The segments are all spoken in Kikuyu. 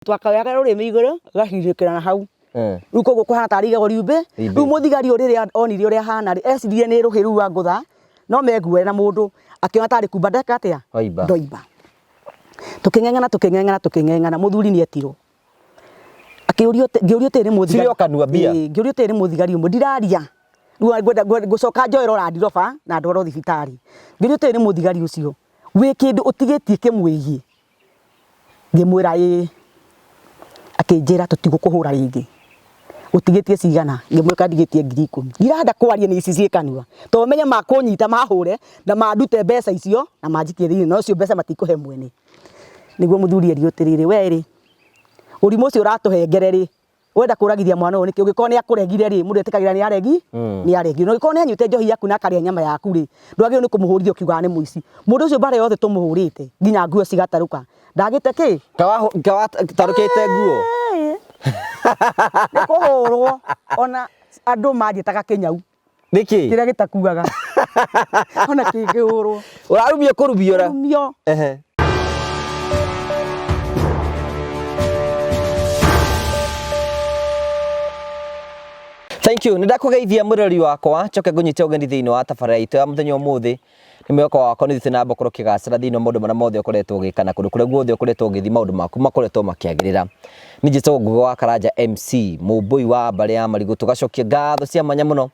Twakaoyaga rũrĩmĩ igũrũ gacirĩkĩra na hau. Rĩu koguo kũhana tarĩ igego riumbĩ. Riumbĩ. Rĩu mũthigari ũyũ rĩrĩa onire ũrĩa hana rĩ, eciririe nĩ rũhĩ rũu rwa ngũtha no meguoya na mũndũ akĩona tarĩ kumba ndeka atĩa? Waimba. Ndoimba. Tũkĩng'eng'ana tũkĩng'eng'ana tũkĩng'eng'ana mũthuri nĩ etirwo. Akĩũrio ngĩũrio atĩrĩ nĩ mũthigari. Cirio kanua mbia. Ĩĩ, ngĩũrio atĩrĩ nĩ mũthigari ũmwe ndiraria. Rĩu ngwenda ngũcoka njoerwo Land Rover na ndwarwo thibitarĩ. Ngĩũrio atĩrĩ nĩ mũthigari ũcio, wĩ kĩndũ ũtigĩtie kĩmwĩgiĩ? Ngĩmwĩra ĩĩ. Akĩnjĩra tũtigũkũhũra rĩngĩ. Ũtigĩtie cigana? Ngĩmwĩra ndigĩtie 10,000. Ndirenda kwaria nĩ ici ciĩ kanua. Tondũ menye makũnyita mahũre na mandute mbeca icio na manjikie thĩinĩ na ũcio mbeca matikũhe mwene. Nĩguo mũthuri erirwo atĩrĩrĩ, we rĩ, ũrimũ ũcio ũratũhengere rĩ, wenda kũragithia mwana ũyũ nĩkĩ? Ũngĩkorwo nĩ akũregire rĩ, mũndũ etĩkagĩra nĩ aregi, nĩ aregire. Na ũngĩkorwo nĩ anyuĩte njohi yaku na akarĩa nyama yaku rĩ, ndwagĩrĩirwo nĩ kũmũhũrithia ũkiugaga nĩ mũici. Mũndũ ũcio mbara yothe tũmũhũrĩte nginya nguo cigatarũka. Ndagĩte kĩ? Tarũkĩte nguo. Nĩ kũhũrwo ona andũ manjĩtaga kĩnyau. Nĩkĩ? Kĩrĩa gĩtakuaga. Ona kĩngĩhũrwo. Ũrarumio kũrumio ra. Kũrumio. Ehe. Thank you. Nĩndakũgeithia mũrori wakwa njoke ngũnyite ũgeni thĩinĩ wa tabarĩra itũ ya mũthenya ũmũthĩ. Nĩ mwĩhoko wakwa nĩ ũthiĩte na mbere gũkorwo ũkĩgacĩra thĩinĩ wa maũndũ marĩa mothe ũkoretwo ũgĩka na kũndũ kũrĩa guothe ũkoretwo ũgĩthiĩ maũndũ maku makoretwo makĩagĩrĩra. Niĩ njĩtagwo Ngugi wa Karanja MC, mũmbũi wa mbarĩ ya Marigũ. Tũgacokia ngatho cia mwanya mũno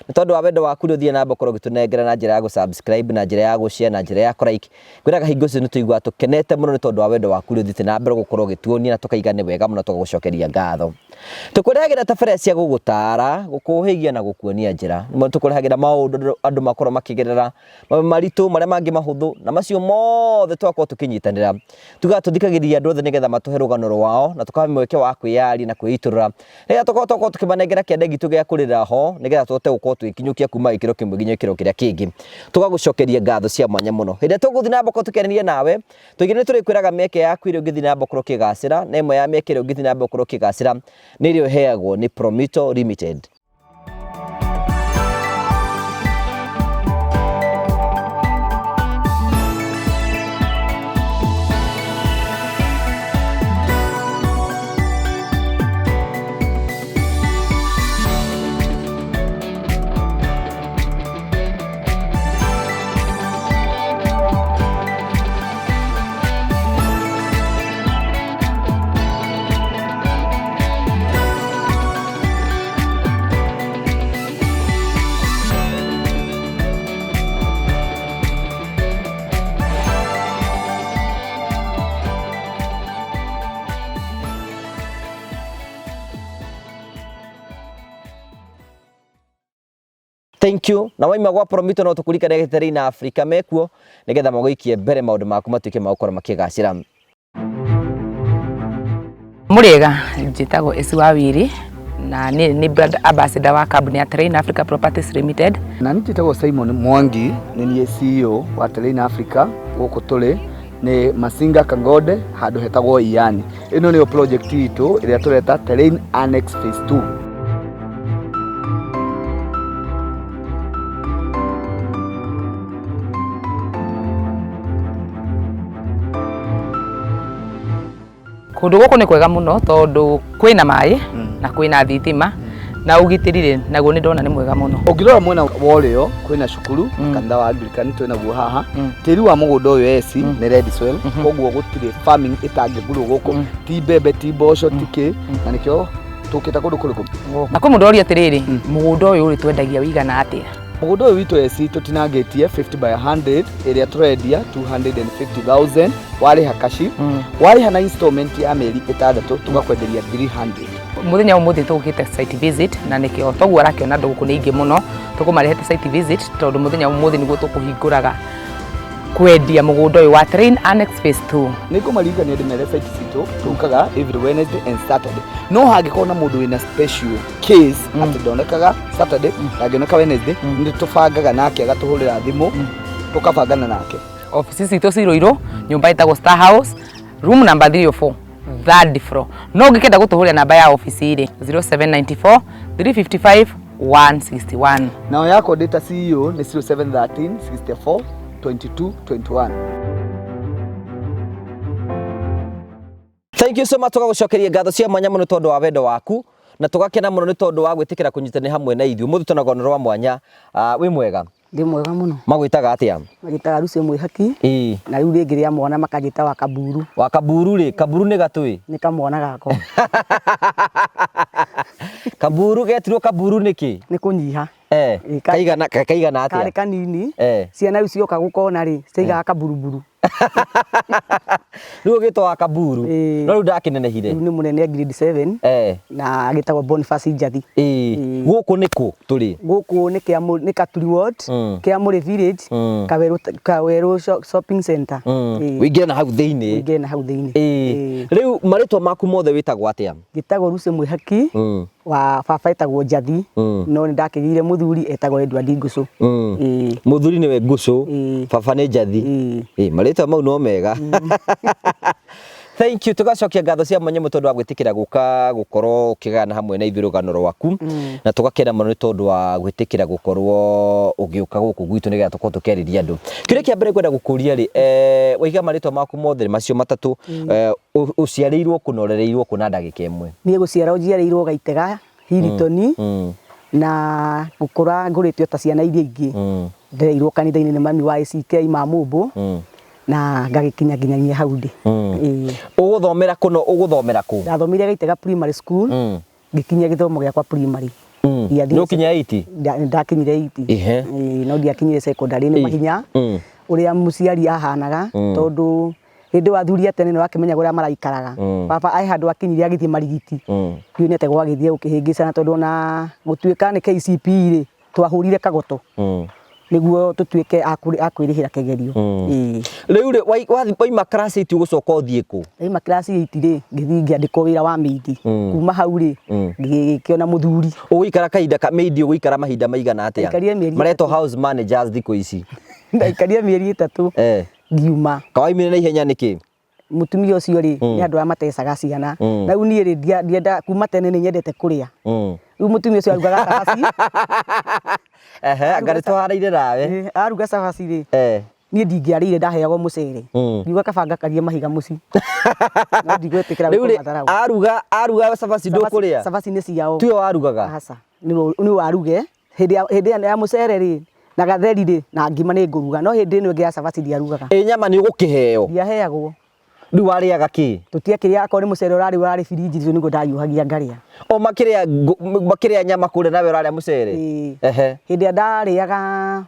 nĩ tondũ wa wendo waku ũrĩa ũthiĩ na mbere gũkorwo ũgĩtũnengera na njĩra ya gũ-subscribe, na njĩra ya gũ-share, na njĩra ya kũ-like. Ngwĩraga hingo ciothe nĩ tũiguaga tũkenete mũno nĩ tondũ wa wendo waku ũrĩa ũthiĩte na mbere gũkorwo ũgĩtuonia na tũkaiga nĩ wega mũno tũgagũcokeria ngatho. Tũkũrehagĩra tabarĩra cia gũgũtara, gũkũhĩgia na gũkuonia njĩra. Nĩmo tũkũrehagĩra maũndũ andũ makorwo makĩgerera mamwe maritũ marĩa mangĩ mahũthũ na macio mothe tũgakorwo tũkĩnyitanĩra. Tugaga tũthikagĩrĩria andũ othe nĩgetha matũhe rũgano rwao na tũkahe mweke wa kwĩyaria na kwĩitũrũra nĩgetha tũkorwo tũkĩmanengera kĩande gitũ gĩa kũrĩra ho nĩgetha tũhote gũkorwo twĩkinyũkia kuma gĩkĩro kĩmwe nginya gĩkĩro kĩrĩa kĩngĩ. Tũgagũcokeria ngatho cia mwanya mũno. Hĩndĩ ĩrĩa tũgũthiĩ na mbere tũkĩaranĩria nawe, tũingĩ nĩ tũrĩkwĩraga mĩeke yaku ĩrĩa ũngĩthiĩ na mbere gũkorwo ũkĩgacĩra, na ĩmwe ya mĩeke ĩrĩa ũngĩthiĩ na mbere gũkorwo ũkĩgacĩra nĩ ĩrĩa ũheagwo nĩ Promito Limited. Thank you. Na waima gwa Promito no tũkũririkane gĩtarĩ na Afrika mekuo nĩgetha magũikie mbere maũndũ maku matuĩke ma gũkorwo makĩgacĩra. Mũrĩega, njĩtagwo Esi wa Wiri na nĩ nĩ brand ambassador wa kambuni ya Terrain Africa Properties Limited. Na niĩ njĩtagwo Simon Mwangi, nĩ niĩ CEO wa Terrain Africa. Gũkũ tũrĩ nĩ Masinga Kangode, handũ hetagwo Iyani. Ĩno nĩyo project itũ ĩrĩa tũreta Terrain Annex Phase 2. Kũndũ gũkũ nĩ kwega mũno tondũ kwĩna maĩ na kwĩna thitima na ũgitĩri rĩ naguo nĩ ndona nĩ mwega mũno. Ũngĩrora mwena wa ũrĩo kwĩna cukuru, kanitha wa Anglican twĩnaguo haha. Tĩri wa mũgũnda ũyũ eci nĩ red soil, koguo gũtirĩ farming ĩtangĩgurwo gũkũ, ti mbembe, ti mboco, ti kĩ, na nĩkĩo tũkĩte kũndũ kũrĩkũ? Na kwĩ mũndũ ũroria atĩrĩrĩ, mũgũnda ũyũ rĩ twendagia wĩigana atĩa? Mũgũnda ũyũ witũ eci tũtinangĩtie 50 by 100 ĩrĩa tũrendia 250,000 warĩha kaci, warĩha na installment ya mĩeri 6 tũgakwenderia 300. Mũthenya ũmũthĩ tũgũkĩte site visit na nĩkĩo toguo arakĩona andũ gũkũ nĩ aingĩ mũno, tũkũmarehete site visit tondũ mũthenya ũmũthĩ nĩguo tũkũhingũraga kwendia mũgũnda ũyũ wa Terrain Annex Phase 2. Nĩ ngũmaririkania ndĩmere site citũ tũkaga every Wednesday and Saturday, no hangĩkorwo na mũndũ wĩna special case atĩ ndonekaga Saturday ndangĩoneka Wednesday, nĩ tũbangaga nake agatũhũrĩra thimũ tũkabangana nake. Ofici citũ ci Ruiru, nyũmba ĩtagwo Star House, room number 304, third floor. No ũngĩkenda gũtũhũrĩra namba ya ofici rĩ, 0794 355 161. Nao yakwa ndĩ ta CEO nĩ 0713 64 22 21. Thank Thank you so much, tũgagũcokeria ngatho cia mwanya mũno tondũ wa wendo waku na tũgakena mũno nĩ tondũ wa gwĩtĩkĩra kũnyitanĩra hamwe na ithuĩ. Ũmũthĩ twĩna rũgano rwa mwanya. Wĩ mwega? Ndĩ mwega mũno. Magwĩtaga atĩa? Magĩtaga Lucy Mwĩhaki. Na rĩu rĩngĩ rĩa mwana makanjĩta wa Kaburu. Wa Kaburu rĩ, Kaburu nĩ gatũĩ? Nĩ kamwana gakwa. Kaburu getirwo Kaburu nĩkĩ? Nĩ kũnyiha. Kaigana atĩa? Karĩ kanini. Ciana rĩu cioka gũkona rĩ, ciaigaga kaburuburu. Rĩu ũgĩtwo wa Kaburu. No rĩu ndakĩnenehire. Rĩu nĩ mũnene grade 7. Na agĩtagwo Boniface Njathi. Gũkũ nĩ kũ tũrĩ? Gũkũ nĩ Kĩamũ, nĩ Katuri Ward, Kĩamũrĩ Village, Kawerũ, Kawerũ Shopping Center. Wĩingĩre na hau thĩinĩ. Wĩingĩre na hau thĩinĩ. Rĩu marĩtwa maku mothe wĩtagwo atĩa? Njĩtagwo Lucy Mwĩhaki. Wa baba etagwo Njathi. No nĩ ndakĩgĩire mũthuri etagwo Edward Ngũcũ. Mũthuri nĩwe Ngũcũ, baba nĩ Njathi. Marĩtwa mau no mega. Thank you, tugacokia ngatho cia mwanya mũno tondũ wa gwĩtĩkĩra gũka gũkorwo ũkĩgayana hamwe na ithuĩ rũgano rwaku, na tũgakena mũno nĩ tondũ wa gwĩtĩkĩra gũkorwo ũgĩũka gũkũ gwitũ nĩgetha tũkorwo tũkĩarĩria andũ. Kĩũria kĩa mbere ngwenda gũkũria rĩ, waiga marĩtwa maku mothe macio matatũ, ũciarĩirwo kũ na ũrereirwo kũ na ndagĩka ĩmwe? Niĩ gũciarwo njiarĩirwo Gaitega, Hilton, na gũkũra ngũrĩtio ta ciana iria ingĩ. Ndereirwo kanitha-inĩ nĩ mami wa ACK Mamũmbũ, na ngagĩkinya nginyagia hau ndĩ. Ũgũthomera kũ na ũgũthomera kũ? Ndathomire Gaitega Primary School, ngĩkinyia gĩthomo gĩakwa primary. Nĩ ũkinyia 8? Ndakinyire 8. No ndiakinyire secondary nĩ mahinya ũrĩa mũciari ahanaga, tondũ hĩndĩ ĩyo athuri a tene nĩ wakĩmenyaga ũrĩa maraikaraga. Baba he handũ akinyire agĩthiĩ Marigiti. Ndiũĩ nĩ atĩa gwagĩthiĩ gũkĩhĩngĩcana tondũ ona gũtuĩka nĩ KCPE rĩ, twahũrire kagoto nĩguo tũtuĩke a kwĩrĩhĩra kĩgerio. Rĩu rĩ, waima class 8 ũgũcoka ũthiĩ kũ? Ndaima class 8 rĩ, ngĩthiĩ ngĩandĩkwo wĩra wa maid. Kuma hau rĩ, ngĩkĩona mũthuri. Ũgũikara kahinda ka maid ũgũikara mahinda maigana atĩa? Ndaikarire mĩeri Maretwo house managers thikũ ici. Ndaikarire mĩeri 3. Ngiuma. Kawaimire na ihenya nĩkĩ? Mũtumia ũcio rĩ, nĩ andũ arĩa matecaga ciana. Na rĩu niĩ rĩ, ndienda, kuma tene nĩ nyendete kũrĩa. Rĩu mũtumia ũcio arugaga cabaci. Anga nĩ tũhanaine nawe. Aruga cabaci rĩ, niĩ ndingĩarĩire, ndaheagwo mũcere. Ngiuga kaba ngakarie mahiga mũciĩ. No ndigwĩtĩkĩra Rĩu gwĩkwo rĩ, matharaũ. aruga cabaci ndũkũrĩa? Cabaci nĩ ciao. Tiwe warugaga? Aca, nĩwe waruge. Hĩndĩ ya mũcere rĩ, na gatheri rĩ, na ngima nĩ ngũruga, no hĩndĩ ĩno ĩngĩ ya cabaci ndiarugaga. Ĩ nyama nĩ ũgũkĩheo? Ndiaheagwo. Rĩu warĩaga kĩ? Tũtiakĩrĩa, akorwo nĩ mũcere ũrarĩ ũrarĩ birinji ũcio nĩguo ndahiũhagia ngarĩa. O makĩrĩa nyama kũrĩa nawe ũrarĩa mũcere? Ĩĩ. Hĩndĩ ĩrĩa ndarĩaga,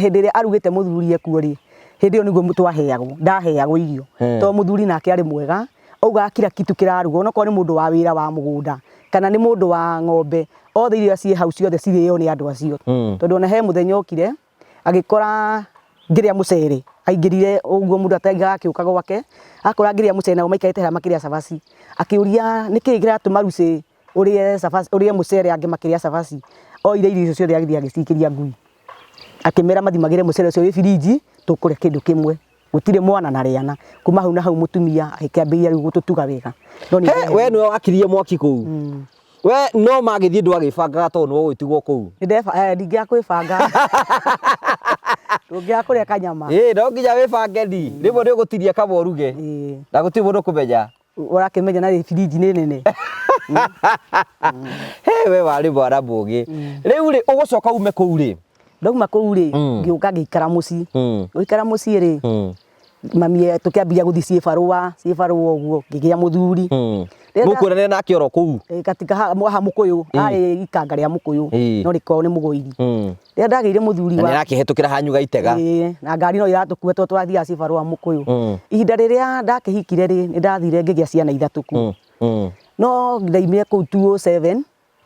hĩndĩ ĩrĩa arugĩte mũthuri ekuo rĩ, hĩndĩ ĩyo nĩguo twaheagwo, ndaheagwo irio. Tondũ mũthuri nake arĩ mwega, augaga kila kitu kĩrarugwo, onokorwo nĩ mũndũ wa wĩra wa mũgũnda, kana nĩ mũndũ wa ng'ombe, othe irio ciĩ hau ciothe cirĩo nĩ andũ acio. Tondũ ona he mũthenya okire, agĩkora ngĩrĩa mũcere, aingĩrire ũguo mũndũ ataigaga akĩũka gwake, akora ngĩrĩa mũcere nao maikarĩte harĩa makĩrĩa cabaci. Akĩũria nĩkĩĩ kĩratũma Lucy ũrĩe cabaci, ũrĩe mũcere angĩ makĩrĩa cabaci. Oire irio icio ciothe agĩthiĩ agĩcikĩria ngui. Akĩmera mathiĩ magĩre mũcere ũcio wĩ birinji, tũkũrĩa kĩndũ kĩmwe. Gũtirĩ mwana na rĩana. Kuma hau na hau mũtumia agĩkĩambĩrĩria rĩu gũtũtuga wega. No nĩ He, we nĩwe wakirie mwaki kũu? We no magĩthiĩ ndwagĩbangaga tondũ nĩwe ũgũgĩtigwo kũu? Ndingĩaga kwĩbanga. Ndũngĩaga kũrĩa kanyama. Ĩĩ, no nginya wĩbange ndi. Rĩmwe nĩ ũgũtinia kamwe ũruge. Na gũtirĩ mũndũ ũkũmenya. Ũrakĩmenya na birinji nĩ nene. He, we warĩ mwana mũgĩ. Rĩu rĩ, ũgũcoka ume kũu rĩ? Ndauma kũu rĩ, ngĩũka ngĩikara mũciĩ. Gũikara mũciĩ rĩ, mami tũkĩambia gũthiĩ ciĩbarũa, ciĩbarũa ũguo, ngĩgĩa mũthuri. Mũkuonanire nake oro kũu? Katika haha Mũkũyũ, arĩ ikanga rĩa Mũkũyũ, no rĩkoragwo nĩ Mũgũiri. Rĩrĩa ndagĩire mũthuri wa... Na nĩarakĩhĩtũkĩra hanyu Gaitega. Ĩĩ, na ngari no iratũkua tondũ twathiaga cibarũa Mũkũyũ. Ihinda rĩrĩa ndakĩhikire rĩ, nĩ ndathire ngĩgĩa ciana ithatũ kuo. No ndaimire kũu 2007,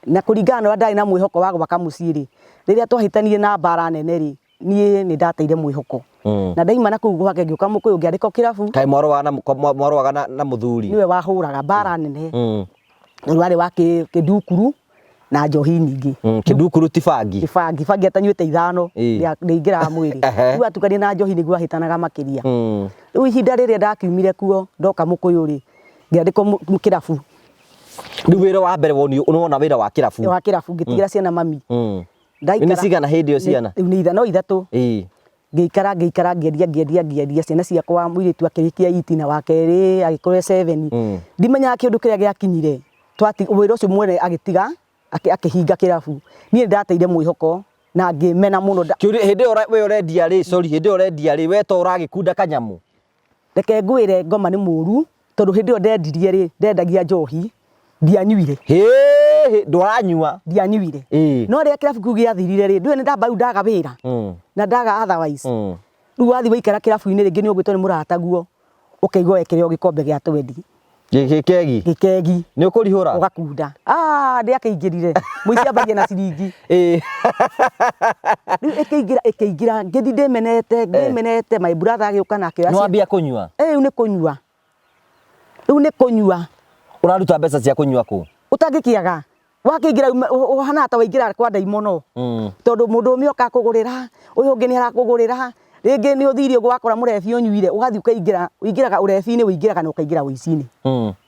na kũringana na ũrĩa ndarĩ na mwĩhoko wa gwaka mũciĩ rĩ, rĩrĩa twahĩtanirie na mbara nene rĩ, niĩ nĩ ndateire mwĩhoko. Na ndaima na kũu gwake ngĩũka Mũkũyũ ngĩandĩkwo kĩrabu. Kaĩ mwarũaga na mũthuri? Nĩwe wahũraga mbara nene. Tondũ arĩ wa kĩndukuru na njohi nyingĩ. Kĩndukuru ti bangi? Ti bangi, bangi atanyuĩte ithano ndĩingĩraga mwĩrĩ. Rĩu atukania na njohi nĩguo ahĩtanaga makĩria. Rĩu ihinda rĩrĩa ndakiumire kuo ndoka Mũkũyũ rĩ, ngĩandĩkwo kĩrabu. Rĩu wĩra wa mbere wona wĩra wa kĩrabu? Wa kĩrabu, ngĩtigĩra ciana mami. Nĩ cigana hĩndĩ ĩyo ciana? Rĩu nĩ no ithatũ. Ngĩikara ngĩikara ngĩendia ngĩendia ngĩendia ciana ciakwa mũirĩtu akĩrĩkia iti na wa kerĩ agĩkorwo e seven. Ndimenyaga kĩũndũ kĩrĩa gĩakinyire twati wĩra ũcio mwene agĩtiga akĩhinga kĩrabu. Niĩ nĩndateire mwĩhoko na ngĩmena mũno. Kĩũria hĩndĩ ĩyo we ũrendia rĩ, sorry, hĩndĩ ĩyo ũrendia rĩ, we to ũragĩkunda kanyamũ? Reke ngwĩre ngoma nĩ mũru tondũ hĩndĩ ĩyo ndendirie rĩ, ndendagia njohi ndianyuire. Hĩĩ, ndũranyua? Ndianyuire. No rĩrĩa kĩrabu kĩu gĩathirire rĩ, ndũĩ nĩ ndamba rĩu ndaga wĩra na ndaga otherwise. Rĩu wathiĩ waikara kĩrabu-inĩ rĩngĩ nĩ ũgwĩtwo nĩ mũrataguo ũkaigua wekĩrĩrwo gĩkombe gĩa twendi. Gĩkegi? Gĩkegi. Nĩ ũkũrihũra? Ũgakunda. Ah, ndĩakĩingĩrire. Mũici ambagia na ciringi. Rĩu ĩkĩingĩra ĩkĩingĩra ngĩthiĩ ndĩmenete ngĩmenete my brother agĩũka na akĩoya. Nĩ wambia kũnyua? Rĩu nĩ kũnyua. Rĩu nĩ kũnyua. Ũraruta mbeca cia kũnyua kũ? Ũtangĩkĩaga. Wakĩingĩra ũhanaga ta waingĩra kwa ndaimono. Tondũ mũndũ ũmwe oka akũgũrĩra, ũyũ ũngĩ nĩ arakũgũrĩra, rĩngĩ nĩ ũthire ũguo wakora mũrebi ũnyuire, ũgathiĩ ũkaingĩra, ũingĩraga ũrebi-inĩ ũingĩraga na ũkaingĩra ũici-inĩ.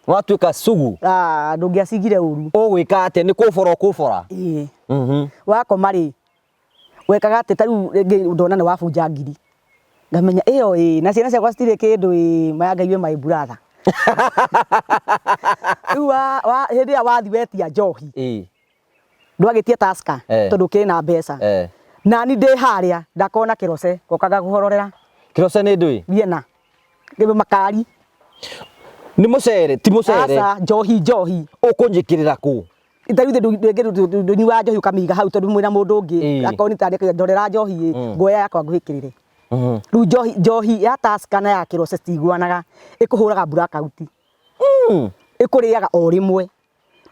Watuĩka sugu. Ah, ndũngĩacigire ũru. Ũgwĩka atĩa? Nĩ kũbora ũkũbora? Ĩĩ. Wakoma rĩ, wekaga atĩ ta rĩu rĩngĩ ndona nĩ wabunja ngiri ngamenya ĩyo ĩ na ciana ciakwa citirĩ kĩndũ ĩ maya Ngai wĩ my brother rĩu hĩndĩ ĩrĩa wathi wetia njohi ndwagĩtie Tusker tondũ ũkĩrĩ na mbeca nani ndĩ harĩa ndakona kĩroce ngoka ngakũhororera. Kĩroce nĩ ndũĩ? Vienna makari. Nĩ mũcere ti mũcere? Aca, njohi njohi. Ũkũnjĩkĩrĩra kũ? Ta rĩu rĩngĩ ndũnyuaga njohi ũkamĩiga hau tondũ mwĩna mũndũ ũngĩ akorwo nĩ tarĩ ndorera njohi ĩ nguoya yakwa ngwĩkĩrĩre. Rĩu njohi njohi ya Tusker na ya Kĩroce citiguanaga, ĩkũhũraga blackout. Ĩkũrĩaga o rĩmwe.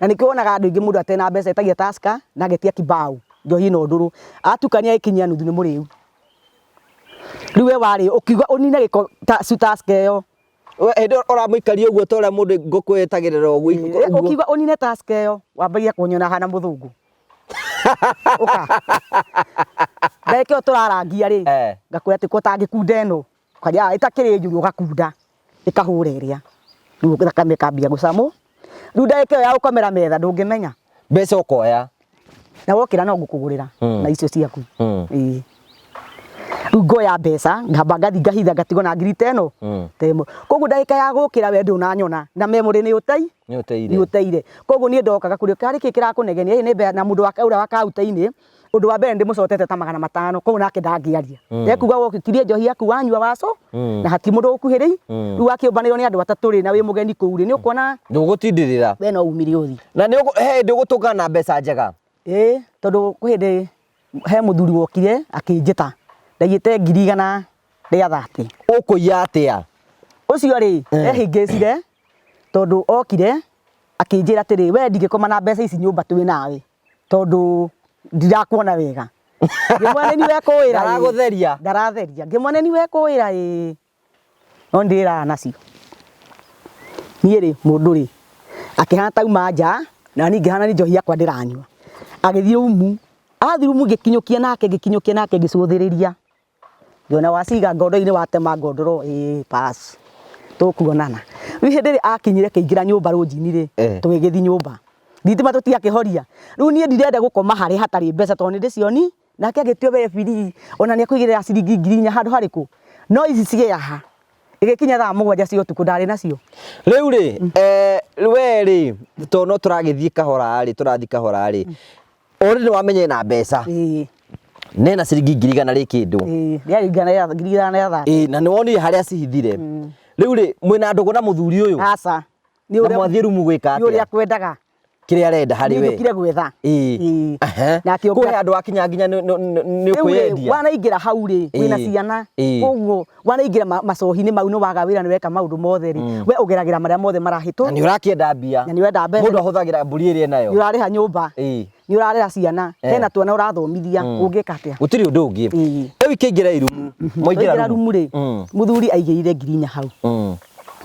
Na nĩkĩo wonaga andũ aingĩ mũndũ atarĩ na mbeca etagia Tusker na agetia kibao njohi ĩno ndũrũ. Atukania ĩkinyia nuthu nĩ mũrĩu. Rĩu we warĩo ũkiuga ũnine gĩko Tusker ĩyo. We hĩndĩ ĩyo ũramũikaria ũguo ta ũrĩa mũndũ ngũkũ ĩtagĩrĩra ũguo ũguo. Ũkiuga ũnine Tusker ĩyo wambagia kũnyona hana mũthũngũ. Ũka. Ndagĩka ĩyo tũrarangia rĩ, ngakwĩra atĩ ko ũtangĩkunda ĩno, ũkaria ĩtakĩrĩ njũru ũgakunda ĩkahũra ĩrĩa. Rĩu thakame ĩkambia gũcamwo. Rĩu ndagĩka ĩyo ya gũkomera metha ndũngĩmenya. Mbeca ũkoya. Na wokĩra no ngũkũgũrĩra na icio ciaku. Ĩĩ. Rĩu ngoya mbeca ngamba ngathi ngahitha ngatigwo na ngiri ta ĩno ta ĩmwe. Koguo ndagĩka ya gũkĩra we ndũnanyona na memory nĩ ũtei Nĩ ũteire. nĩ ũteire. Koguo niĩ ndokaga kũrĩ karĩ kĩ kĩrakũnegenia ĩ nĩ mbeca na mũndũ wa ũrĩa wa kaunta-inĩ ũndũ wa mbere ndĩmũcotete ta 500 koguo nake ndangĩaria. Ekuga wokĩtirie njohi yaku wanyua waco na hatirĩ mũndũ ũgũkuhĩrĩirie. Rĩu wakĩũmbanĩrwo nĩ andũ atatũ rĩ na wĩ mũgeni kũu rĩ nĩ ũkuona Ndũgũtindĩrĩra. we no umire ũthiĩ. Na nĩ he hĩndĩ ũgũtũngana na mbeca njega? Ĩĩ tondũ kwĩ hĩndĩ he mũthuri wokire akĩnjĩta ndaiyĩte 130,000. Ũkũiya atĩa? Ũcio rĩ ehĩngĩcire tondũ okire akĩnjĩra atĩrĩ we ndingĩkoma na mbeca ici nyũmba twĩ nawe tondũ ndirakuona wega. Ngĩmwĩra nĩ niĩ wekũĩra ĩĩ. Ndaragũtheria. Ndaratheria. Ngĩmwĩra nĩ niĩ wekũĩra ĩĩ. No nĩndĩraga nacio. Niĩ rĩ mũndũ rĩ akĩhana ta auma nja na niĩ ngĩhana nĩ njohi yakwa ndĩranyua. Agĩthiĩ rumu, athiĩ rumu ngĩkinyũkia nake ngĩkinyũkia nake ngĩcũthĩrĩria. Ngĩona waciga ngondo-inĩ watema ngondoro ĩĩ bas tũkuonana. Rĩu hĩndĩ ĩrĩa akinyire akĩingĩra nyũmba rũnjinĩ rĩ, tũgĩgĩthiĩ nyũmba. Thitima tũtiakĩhoria. Rĩu niĩ ndirenda gũkoma harĩa hatarĩ mbeca tondũ nĩ ndĩcioni Nake agĩtua we biri ona nĩ akũigĩrĩra ciringi 4,000 handũ harĩkũ? No ici ciĩ haha. Ĩgĩkinya thaa 7 cia ũtukũ ndarĩ nacio. Rĩu rĩ, we rĩ, tondũ no tũragĩthiĩ kahora rĩ, tũrathiĩ kahora rĩ, already nĩ wamenya ena mbeca. Ĩĩ. Na ena ciringi ngiri igana rĩ kĩndũ. Ĩĩ, rĩarĩ 130,000. Ĩĩ, na nĩ wonire harĩa acihithire. Rĩu rĩ, mwĩna ndũgũ na mũthuri ũyũ? Aca. Na mwathiĩ rumu gwĩka atĩa? Nĩ ũrĩa akwendaga. Kĩrĩa arenda harĩ Niĩ we. njũkire gwetha. Ĩĩ. Ĩĩ. Aha. Na akĩũka- Kwĩ handũ wakinya nginya nĩ Rĩu rĩ, ũkwĩyendia. wanaingĩra hau rĩ wĩna Ĩĩ. ciana Ĩĩ. koguo wanaingĩra macohi-inĩ mau nĩ waga wĩra nĩ weka maũndũ mothe rĩ we ũgeragĩra marĩa mothe marahĩtũ Na nĩ ũrakĩenda mbia. Na nĩ ũrenda mbeca. Mũndũ ahũthagĩra mbũri ĩrĩa enayo. nĩ ũrarĩha nyũmba Ĩĩ. nĩ ũrarera ciana hena twana ũrathomithia ũngĩka atĩa? Gũtirĩ ũndũ ũngĩ. Ĩĩ. Rĩu ikĩingĩra irumu. Mwaingĩra Twaingĩra rumu rĩ mũthuri aigĩrĩire 4,000 hau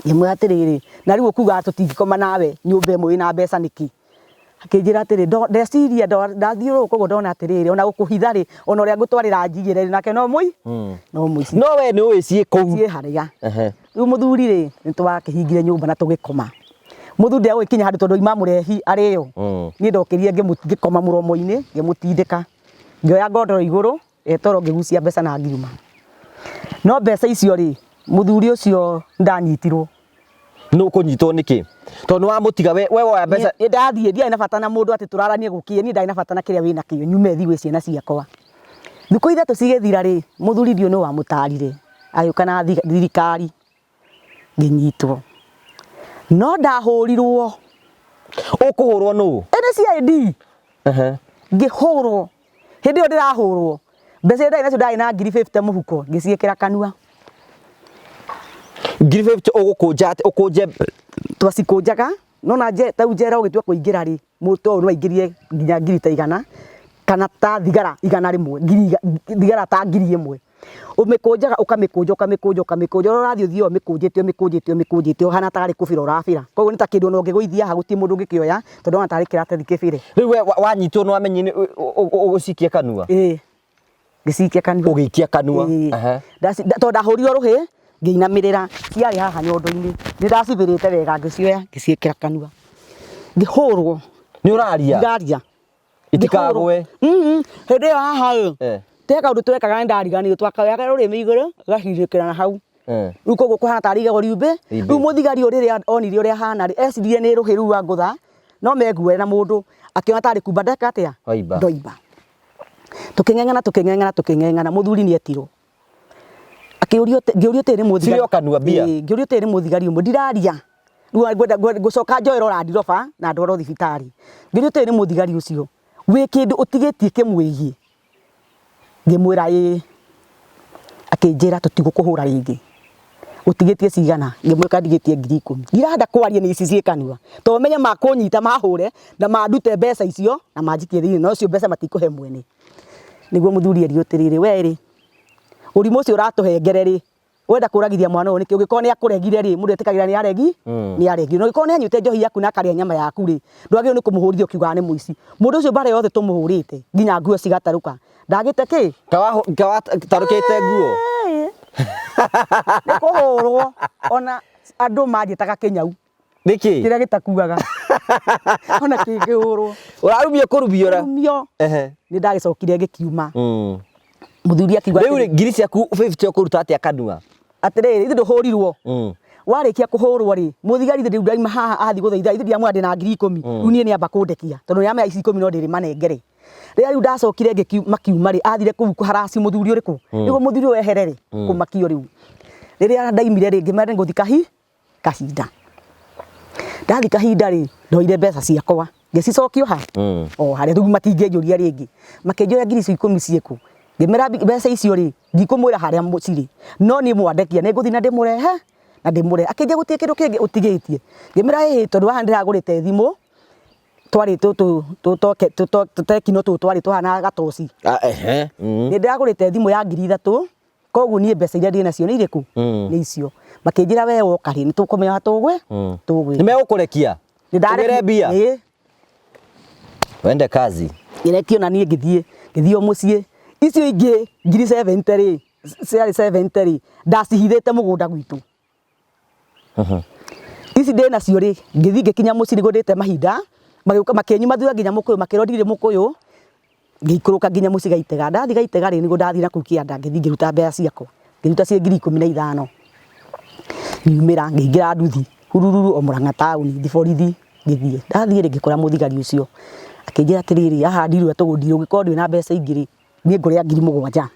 ngĩmwĩra atĩrĩrĩ na rĩu ũkugaga tũtingĩkoma nawe nyũmba ĩmwe wĩna mbeca nĩkĩ? Akĩnjĩra atĩrĩ ndeciria ndathiũrũrũka ũguo ndona atĩrĩrĩ ona gũkũhitha rĩ ona ũrĩa ngũtwarĩra njigĩre rĩ nake no mũi no mũici. No we nĩ ũĩ ciĩ kũu. Ciĩ harĩa. Ehe. Rĩu mũthuri rĩ nĩ twakĩhingire nyũmba na tũgĩkoma. Mũthuri ndegũgĩkinya handũ tondũ auma mũrehi arĩo. Niĩ ndokĩrire ngĩkoma mũromo-inĩ ngĩmũtindĩka. Ngĩoya ngondoro igũrũ etoro ngĩgucia mbeca na ngiuma. No mbeca icio rĩ, mũthuri ũcio ndanyitirwo. Nũ kũnyitwo nĩkĩ? Tondũ nĩ wamũtiga we we woya mbeca. Nĩ ndathiĩ ndiarĩ na bata na mũndũ atĩ tũraranie gũkĩe, niĩ ndarĩ na bata na kĩrĩa wĩna kĩo, nyume thiĩ gwĩ ciana ciakwa. Thikũ ithatũ cigĩthira rĩ, mũthuri ndiũĩ nũ wamũtarire, agĩũka na thirikari ngĩnyitwo. No ndahũrirwo. Ũkũhũrwo nũ? Ĩ nĩ CID. Ngĩhũrwo. Hĩndĩ ĩyo ndĩrahũrwo, mbeca iria ndarĩ nacio ndarĩ na ngiri 50 mũhuko, ngĩciĩkĩra kanua. Ngiri 50 ũgũkũnja atĩ ũkũnje Twacikũnjaga, nona tau njera ũgĩtua kũingĩra rĩ, mũndũ ũyũ no aingĩrie nginya ngiri ta igana, kana ta thigara 100, ngiri thigara ta 1000. Ũmĩkũnjaga ũkamĩkũnja ũkamĩkũnja ũkamĩkũnja, ũrĩa ũrathiĩ ũthiaga ũmĩkũnjĩte ũmĩkũnjĩte ũmĩkũnjĩte ũhana tarĩ kũbĩra ũrabĩra. Koguo nĩ ta kĩndũ ona ũngĩgũithia haha gũtirĩ mũndũ ũngĩkĩoya tondũ ũrona tarĩ kĩratathi kĩbĩre. Rĩu we wanyitwo nĩ wamenyire ũgũcikia kanua? Ĩĩ, ngĩcikia kanua. Ũgĩikia kanua? Ĩĩ. Tondũ ndahũrirwo rũhĩ ngĩinamĩrĩra, ciarĩ haha nyondo-inĩ, nĩ ndacibĩrĩte wega ngĩcioya ngĩciĩkĩra kanua. Ngĩhũrwo. Nĩ ũraria? Ndiraria. Itikagwe. Hĩndĩ ĩyo haha ĩ, te kaũndũ twekaga nĩ ndariganĩirwo, twakaoyaga rũrĩmĩ igũrũ ũgacirĩkĩra na hau. Rĩu koguo kũhana tarĩ igego riumbĩ. Rĩu mũthigari ũyũ rĩrĩa onire ũrĩa hana rĩ, eciririe nĩ rũhĩ rũu rwangũtha, no meguoya na mũndũ, akĩona tarĩ kumba ndeka atĩa? Ndoimba. Tũkĩng'eng'ana tũkĩng'eng'ana tũkĩng'eng'ana, mũthuri nĩ etirwo. Akĩũrio ngĩũrio atĩrĩ nĩ mũthigari. Cirĩ o kanua mbia? Ĩĩ, ngĩũrio atĩrĩ nĩ mũthigari ũmwe, ndiraria. Rĩu ngwenda ngũcoka njoerwo Land Rover na ndwarwo thibitarĩ. Ngĩũrio atĩrĩ nĩ mũthigari ũcio, wĩ kĩndũ ũtigĩtie kĩmwĩgiĩ? Ngĩmwĩra ĩĩ. Akĩnjĩra tũtigũkũhũra rĩngĩ. Ũtigĩtie cigana? Ngĩmwĩra ndigĩtie 10,000. Ndirenda kwaria nĩ ici ciĩ kanua. Tondũ menye makũnyita mahũre na mandute mbeca icio na manjikie thĩinĩ na ũcio mbeca matikũhe mwene. Nĩguo mũthuri erirwo atĩrĩrĩ, we rĩ, ũrimũ ũcio ũratũhengere rĩ, Wenda kũragithia mwana ũyũ nĩkĩ? Ũngĩkorwo nĩ akũregire rĩ, mũndũ etĩkagĩra nĩ aregi, nĩ aregire. Na ũngĩkorwo nĩ anyuĩte njohi yaku na akarĩa nyama yaku rĩ, ndwagĩrĩirwo nĩ kũmũhũrithia ũkiugaga nĩ mũici. Mũndũ ũcio mbara yothe tũmũhũrĩte nginya nguo cigatarũka, ndagĩte kĩ? Kawatarũkĩte nguo? Nĩ kũhũrwo ona andũ manjĩtaga kĩnyau. Nĩkĩ? Kĩrĩa gĩtakuaga. Ona kĩngĩhũrwo. Ũrarumio kũrumio ra? Kũrumio. Nĩ ndagĩcokire ngĩkiuma. Mũthuri akiuga Rĩu rĩ, ngiri ciaku 50 ũkũruta atĩa kanua? Atĩrĩrĩ, ithe ndũhũrirwo. Warĩkia kũhũrwo rĩ, mũthigari ithe rĩu ndaima haha athiĩ gũthaitha, ithe ndiamwĩra ndĩna 10,000. Rĩu niĩ nĩamba kũndekia. Tondũ nĩamenya ici ikũmi no ndĩrĩmanengere. Rĩrĩa rĩu ndacokire makiuma rĩ, athire kũu kũharaci mũthuri ũrĩkũ? Nĩguo mũthuri ũyũ ehere rĩ, kũmakio rĩu. Rĩrĩa ndaimire rĩ, ngĩmera nĩngũthiĩ kahinda. Ndathiĩ kahinda rĩ, ndoire mbeca ciakwa ngĩcicokio ha o harĩa rĩu matingĩnjũria rĩngĩ. Makĩnjũria ngiri icio ikũmi ciĩkũ, ngĩmera mbeca icio rĩ, ndikũmwĩra harĩa cirĩ, no niĩ mwandekia nĩ ngũthiĩ na ndĩmũrehe na ndĩmũrehe. Akĩnjĩra gũtirĩ kĩndũ kĩngĩ ũtigĩtie, ngĩmwĩra ĩĩ tondũ haha nĩ ndĩragũrĩte thimũ, twarĩ tũtũ tũtekino tũtũ twarĩ tũhana gatoci. Nĩ ndĩragũrĩte thimũ ya 3,000. Koguo niĩ mbeca iria ndĩ nacio nĩ irĩkũ? Nĩ icio. Makĩnjĩra we woka rĩ, nĩ tũkũmenya ũrĩa tũgwĩka. Nĩ megũkũrekia? Ũgĩre mbia? Ĩĩ. Wende kazi. Ngĩrekio na niĩ ngĩthiĩ, ngĩthiĩ o mũciĩ. Icio ingĩ ngiri 70 rĩ, ciarĩ 70 rĩ, ndacihithĩte mũgũnda gwitũ. Ici ndĩ nacio rĩ, ngĩthiĩ ngĩkinya mũciĩ nĩguo ndĩte mahinda, magĩũka makĩnyuma thutha nginya mũkũyũ, makĩrwo ndirĩ mũkũyũ, ngĩikũrũka nginya mũciĩ Gaitega. Ndathiĩ Gaitega rĩ, nĩguo ndathiĩ nakũu kĩanda ngĩthiĩ ngĩruta mbeca ciakwa, ngĩruta ciĩ 15,000. Ngiumĩra ngĩingĩra nduthi, hurururu o Mũrang'a taũni, thiĩ borithi ngĩthiĩ. Ndathiĩ rĩ, ngĩkora mũthigari ũcio, akĩnjĩra atĩrĩrĩ, haha ndirũ ũrĩa tũgũdeal ũngĩkorwo ndũrĩ na mbeca ingĩ rĩ, niĩ ngũrĩa 7,000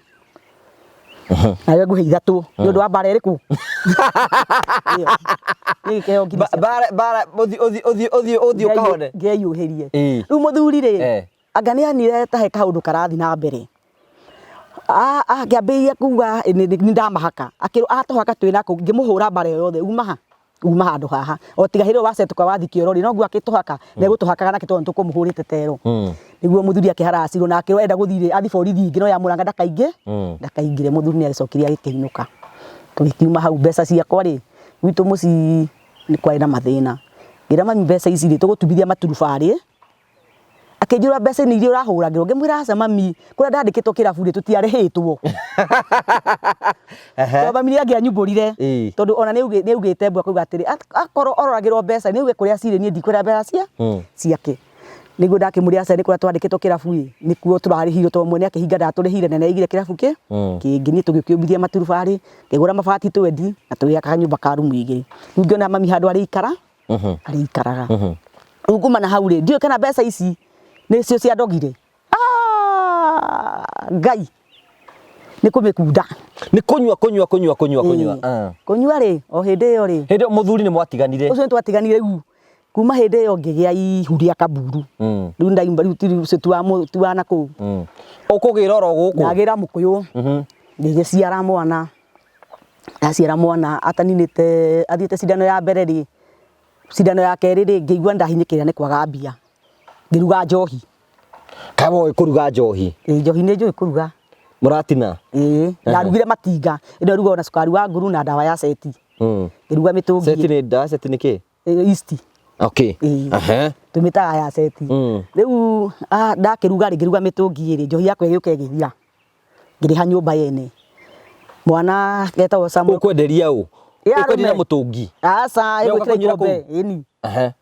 nawe ngũhe ithatũ nĩ ũndũ wa mbara ĩrĩkũ Ĩyo. Niĩ ngĩkĩheo ngiri ciakwa. Bara bara uthi uthi uthi uthi uthi ukahone. Ngeyuhĩrie Ĩĩ. rĩu mũthuri rĩ anga nĩ onire ta he kaũndũ karathiĩ na mbere akĩambĩrĩria kuga nĩ ndamahaka akĩrwo atũhaka twĩ nako ngĩmũhũra mbara ĩyo yothe uma ha uma handũ haha o tiga hĩndĩ ĩyo wacetũka wathiĩ kĩoro rĩ noguo akĩtũhaka na egũtũhakaga nake tondũ nĩtũkũmũhũrĩte tero nĩguo mũthuri akĩharacirwo na akĩrwo enda gũthiĩ rĩ athiĩ borithi ingĩ no ya Mũrang'a ndakaingĩ ndakaingĩre mũthuri nĩ agĩcokire agĩkĩinũka tũgĩkiuma hau mbeca ciakwa rĩ gwitũ mũciĩ nĩ kwarĩ na mathĩna ngĩra mami mbeca ici rĩ tũgũtumithia maturubarĩ akĩnjũra mbeca nĩ iria ũrahũragĩrwo ngĩmwĩra aca mami kũrĩa ndandĩkĩtwo kĩrabu rĩ tũtiarĩhĩtwo tondũ mami nĩ angĩanyumbũrire tondũ ona nĩ augĩte mbu akauga atĩrĩ akorwo ororagĩrwo mbeca nĩ auge kũrĩa cirĩ niĩ ndikũrĩa mbeca cia ciake. Nĩguo ndakĩmwĩrire aca nĩ kũrĩa twandĩkĩtwo kĩrabu ĩ, nĩkuo tũrarĩhirwo tondũ mwene akĩhinga ndatũrĩhire na nĩaigire kĩrabu kĩ kĩngĩ. Niĩ tũgĩkĩũmbithia maturubarĩ, ngĩgũra mabati twendi na tũgĩaka kanyũmba ka rumu igĩrĩ. Rĩu ngĩona mami handũ arĩikara, arĩikaraga. Rĩu kuma na hau rĩ, ndiũĩ kana mbeca ici nĩcio ciandogire. Ah, Ngai nĩ kũmĩkunda. Nĩ kũnyua kũnyua kũnyua kũnyua kũnyua. Ĩĩ. Kũnyua rĩ, o hĩndĩ ĩyo rĩ, Hĩndĩ ĩyo mũthuri nĩ mwatiganire. Ũcio nĩtwatiganire rĩu kuma hĩndĩ ĩyo ngĩgĩa ihu rĩa kaburu. Rĩu ndaimba rĩu ti ũcio ti wa ti wa nakũu. Ũkũgĩra oro gũkũ? Ndagĩra mũkũyũ. Ngĩgĩciara mwana. Ndaciara mwana ataninĩte athiĩte cindano ya mbere rĩ, cindano ya kerĩ rĩ, ngĩigua nĩndahinyĩkĩrĩra nĩ kwaga mbia. Ngĩruga njohi. Kaĩ woĩ kũruga njohi? Ĩĩ njohi nĩ njũĩ kũruga. Mũratina? Ĩĩ, ndarugire matinga. Ĩno ĩrugagwo na cukari wa nguru na ndawa ya ceti. Ngĩruga mĩtũngi. Ceti nĩ ndawa ceti nĩ kĩ? Yeast. Okay. Ĩĩ. Ehe. Tũmĩtaga ya ceti. Rĩu ndakĩruga rĩ, ngĩruga mĩtũngi ĩrĩ, njohi yakwa ĩgĩũka ĩgĩthira. Ngĩrĩha nyũmba yene. Mwana etagwo Samuel. Ũkwenderia ũ? Ĩ arũme. Ũkwenderia mũtũngi? Aca, Nĩ ĩgwĩkĩra ũgakũnyuĩra ikombe. kũu? Ĩni. Ehe.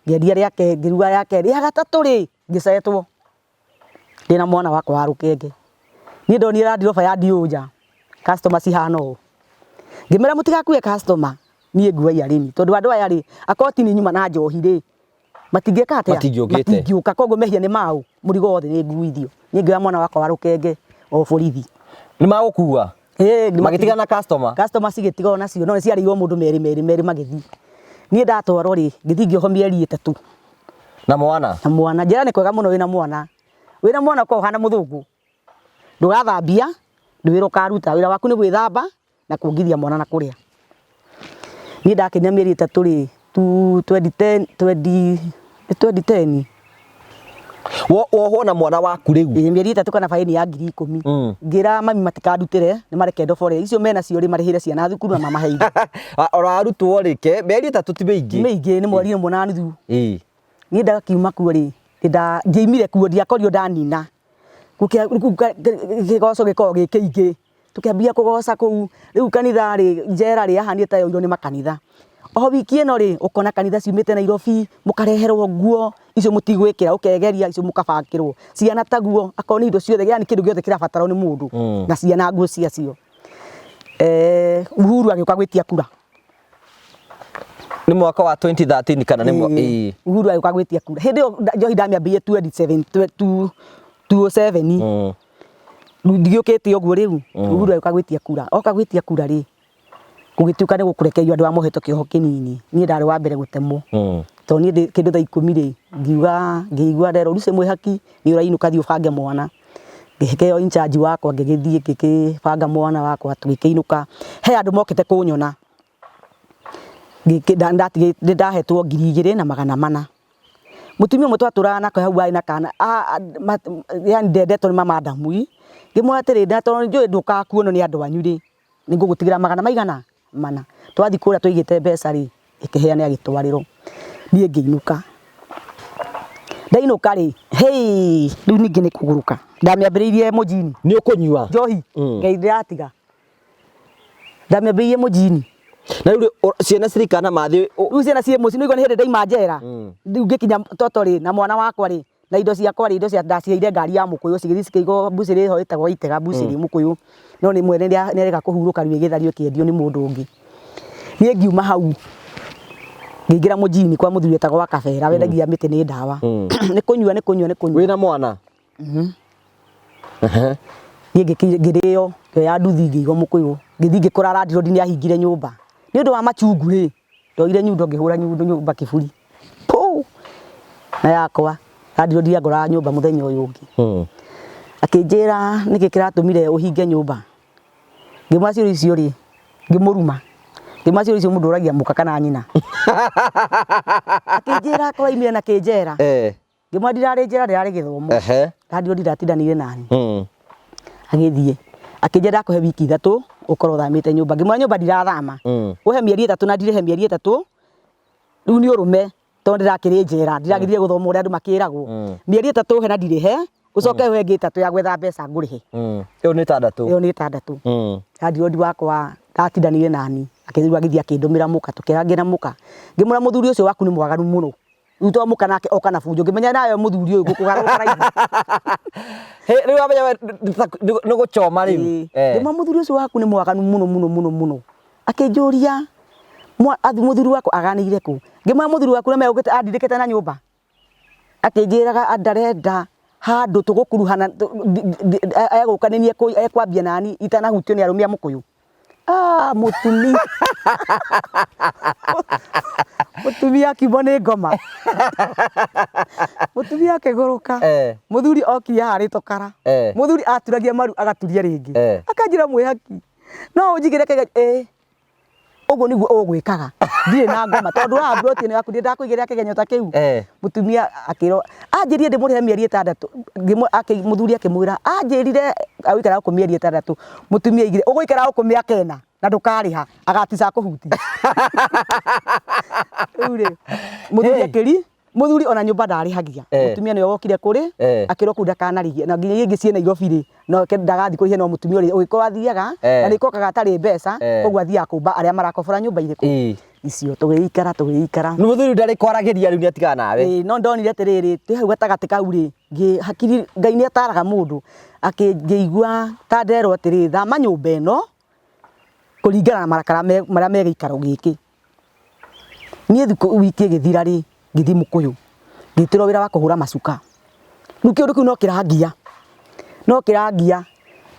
Ngĩendia rĩa kerĩ, ngĩruga rĩa kerĩ, rĩa gatatũ rĩ, ngĩcetwo ndĩna mwana wakwa wa rũkenge. Niĩ ndonire Land Rover ya ndiũ nja, customer cihana ũũ. Ngĩmera mũtigakue customer, niĩ nguai arĩmi tondũ andũ aya rĩ, akorwo ti niĩ nyuma na njohi rĩ, matingĩka atĩa? Matingĩũkĩte. Matingĩũka, koguo mehia nĩ maũ, mũrigo wothe nĩ nguithio. Niĩ ngĩoya mwana wakwa wa rũkenge o borithi. Nĩ magũkua? Ĩĩ, Magĩtigana na customer? Customer cigĩtigwo nacio no nĩciarĩirwo mũndũ merĩ merĩ merĩ magĩthiĩ. Niĩ ndatwarwo rĩ, ngĩthiĩ ngĩohwo mĩeri ĩtatũ. Na mwana? Na mwana. Njera nĩ kwega mũno wĩna mwana. Wĩna mwana ũkoragwo ũhana mũthũngũ. Ndũgathambia, ndwĩ wĩra ũkaruta. Wĩra waku nĩ gwĩthamba na kuongithia mwana na kũrĩa. Niĩ ndakinyia mĩeri ĩtatũ rĩ, 2010, 20, nĩ 2010. Wohwo na mwana waku rĩu? Ĩĩ mĩeri ĩtatũ kana baĩni ya 10,000. Ngĩra mami matikandutĩre, nĩ mareke ndobore. Icio menacio rĩ, marĩhĩre ciana thukuru na mamahe irio. Ona arutwo rĩ, ke mĩeri ĩtatũ ti mĩingĩ. Ti mĩingĩ, nĩ mweri ũmwe na nuthu. Ĩĩ. Niĩ ndakiuma kuo rĩ, ndiaimire kuo, ndiakorirwo ndanina. Kĩgoco gĩkoragwo gĩ kĩingĩ. Tũkĩambia kũgoca kũu, rĩu kanitha rĩ, njera rĩ, yahanire ta yoirwo nĩ makanitha. O wiki ĩno rĩ, ũkona kanitha ciumĩte Nairobi, mũkareherwo nguo, icio mũtigwĩkĩra, ũkegeria, icio mũkabangĩrwo. Ciana taguo, akorwo nĩ indo ciothe, yaani kĩndũ gĩothe kĩrabatarwo nĩ mũndũ, na ciana nguo ciacio. Uhuru agĩũka gwĩtia kura. Nĩ mwaka wa 2013 kana nĩ Ĩĩ. Uhuru agĩũka gwĩtia kura. Hĩndĩ ĩyo njohi ndamĩambĩrĩirie 2007, 2007. Rĩu ndigĩũkĩte ũguo rĩu, Uhuru agĩũka gwĩtia kura. Oka gwĩtia kura rĩ, gũgĩtuĩka nĩ gũkũrekererio andũ arĩa mohetwo kĩoho kĩnini. Niĩ ndarĩ wa mbere gũtemwo. Tondũ niĩ ndĩ kĩndũ thaa ikũmi rĩ, ngiuga ngĩigua nderwo Lucy Mwĩhaki nĩ ũrainũka thiĩ ũbange mwana. Ngĩheo in charge wakwa ngĩgĩthiĩ ngĩkĩbanga mwana wakwa tũgĩkĩinũka. He andũ mokĩte kũnyona, nĩ ndahetwo 2400. Mũtumia ũmwe twatũraga nake hau arĩ na kana, yaani ndendetwo nĩ mama Ndamui, ngĩmwĩra atĩrĩrĩ, na tondũ nĩ njũĩ ndũkaga kuonwo nĩ andũ anyu rĩ, nĩ ngũgũtigĩra magana maigana? Mana. Twathiĩ kũrĩa twaigĩte mbeca rĩ, ĩkĩheane agĩtwarĩrwo. Niĩ ngĩinũka. Ndainũka rĩ, hĩĩ, rĩu ningĩ nĩ kũgũrũka. Ndamĩambĩrĩirie mũjini. Nĩ ũkũnyua? Njohi? Ngai ndĩratiga. Ndamĩambĩrĩirie mũjini. Na rĩu ciana ciraikara na mathĩ? Rĩu ciana ciĩ mũciĩ, nĩ ũraigua nĩ hĩndĩ ndaima njera. Rĩu ngĩkinya toto rĩ, na mwana wakwa rĩ, na indo ciakwa rĩ, indo cia ndaciheire ngari ya mũkũyũ cigĩthiĩ cikĩigwo mbucĩrĩ ĩho ĩtagwo Itega mbucĩrĩ mũkũyũ, no nĩ mwene nĩarega kũhurũka rĩu ĩgĩthario ĩkĩendio nĩ mũndũ ũngĩ. Niĩ ngiuma hau ngĩingĩra mũjini kwa mũthuri wetagwo wa Kabera wendagia mĩtĩ nĩ ndawa. Nĩ kũnyua nĩ kũnyua nĩ kũnyua. Wĩna mwana? Niĩ ngĩrĩo ngĩoya nduthi ngĩigwo mũkũyũ ngĩthiĩ ngĩkora landlord nĩ ahingire nyũmba. Nĩ ũndũ wa machungu rĩ, ndoire nyundo ngĩhũra nyundo nyũmba kĩburi. Pũ! Na yakwa landlord angoraga nyũmba mũthenya ũyũ ũngĩ. Akĩnjĩra nĩkĩ kĩratũmire ũhinge nyũmba. Ngĩmwĩra ciũria icio rĩ, ngĩmũruma. Ngĩmwĩra ciũria icio mũndũ ũragia mũka kana nyina. Akĩnjĩra kũraimire na kĩnjera. Ngĩmwĩra ndirarĩ njera ndĩrarĩ gĩthomo. Landlord ndatindanire nani. Agĩthiĩ. Akĩnjĩra ndakũhe wiki ithatũ ũkorwo ũthamĩte nyũmba. Ngĩmwĩra nyũmba ndirathama. Ũhe mĩeri ĩtatũ na ndirĩhe mĩeri ĩtatũ. Rĩu nĩ ũrũme tondũ ndĩrakĩrĩ njera. Ndiragĩthire gũthoma ũrĩa andũ makĩragwo. Mĩeri ĩtatũ ũhe na ndirĩhe, ũcoke ũhe ĩngĩ ĩtatũ ya gwetha mbeca ngũrĩhe. Ĩyo nĩ ĩtandatũ. Ĩyo nĩ ĩtandatũ. Landlord wakwa ndatindanire nani. Akĩrĩu agĩthiĩ akĩndũmĩra mũka, tũkĩarangia na mũka. Ngĩmwĩra mũthuri ũcio waku nĩ mwaganu mũno. Rĩu to mũka nake oka na bunjo ngĩmenya nawe mũthuri ũyũ ngũkũgarũrũka raithi. Hĩ, rĩu wamenya we nĩ gũchoma rĩu. Ĩĩ. Eh. Ngĩmwĩra mũthuri ũcio waku nĩ mwaganu mũno mũno mũno mũno. Akĩnjũria mũthuri wakwa aganĩire kũ? Ngĩmwĩra mũthuri waku nĩ megũkĩte andindĩkĩte na nyũmba. Akĩnjĩraga ndarenda handũ tũgũkuruhana egũka nĩ niĩ ekwambia nani itanahutio nĩ arũme a mũkũyũ. Ah, mũtumia. Mũtumia akiumwo nĩ ngoma. Mũtumia akĩgũrũka. Mũthuri okire aharĩtwo kara. Mũthuri aturagia maru agaturia rĩngĩ. Akanjĩra mwĩhaki, no ũnjigĩre kĩgĩa, ĩĩ. Ũguo nĩguo ũgwĩkaga. Ndirĩ na ngoma tondũ haha mburoti ĩno yaku ndirĩ ndakũigĩrĩra kĩgenyo ta kĩu. Mũtumia akĩrwo, anjĩrire ndĩmũrĩhe mĩeri ĩtandatũ, mũthuri akĩmwĩra, anjĩrire agũikara gũkũ mĩeri ĩtandatũ, mũtumia aigire, ũgũikara gũkũ mĩaka ĩna na ndũkarĩha, agatica akũhutie. Rĩu rĩ, mũthuri akĩri, mũthuri ona nyũmba ndarĩhagia, mũtumia nĩwe wokire kũrĩ, akĩrwo kũu ndakanarĩhie, na nginya iria ingĩ ciĩ Nairobi rĩ, no ndagathiĩ kũrĩhia no mũtumia ũrĩa ũgĩkorwo athiaga, na nĩ kokaga atarĩ mbeca, koguo athiaga kũmba arĩa marakobora nyũmba irĩkũ? Icio tũgĩikara tũgĩikara. Nĩ mũthuri ndarĩ kwaragĩria rĩu nĩ atigana nawe. Ĩĩ no ndonire atĩrĩrĩ, twĩ hau gatagatĩ kau rĩ, hakiri Ngai nĩ ataraga mũndũ, ngĩigua ta nderwo atĩrĩrĩ, thama nyũmba ĩno kũringana na marakara marĩa me gĩikaro gĩkĩ. Niĩ thikũ wiki ĩgĩthira rĩ, ngĩthiĩ Mũkũyũ, ngĩtĩrwo wĩra wa kũhũra macuka. Rĩu kĩũndũ kĩu no kĩrangia, no kĩrangia.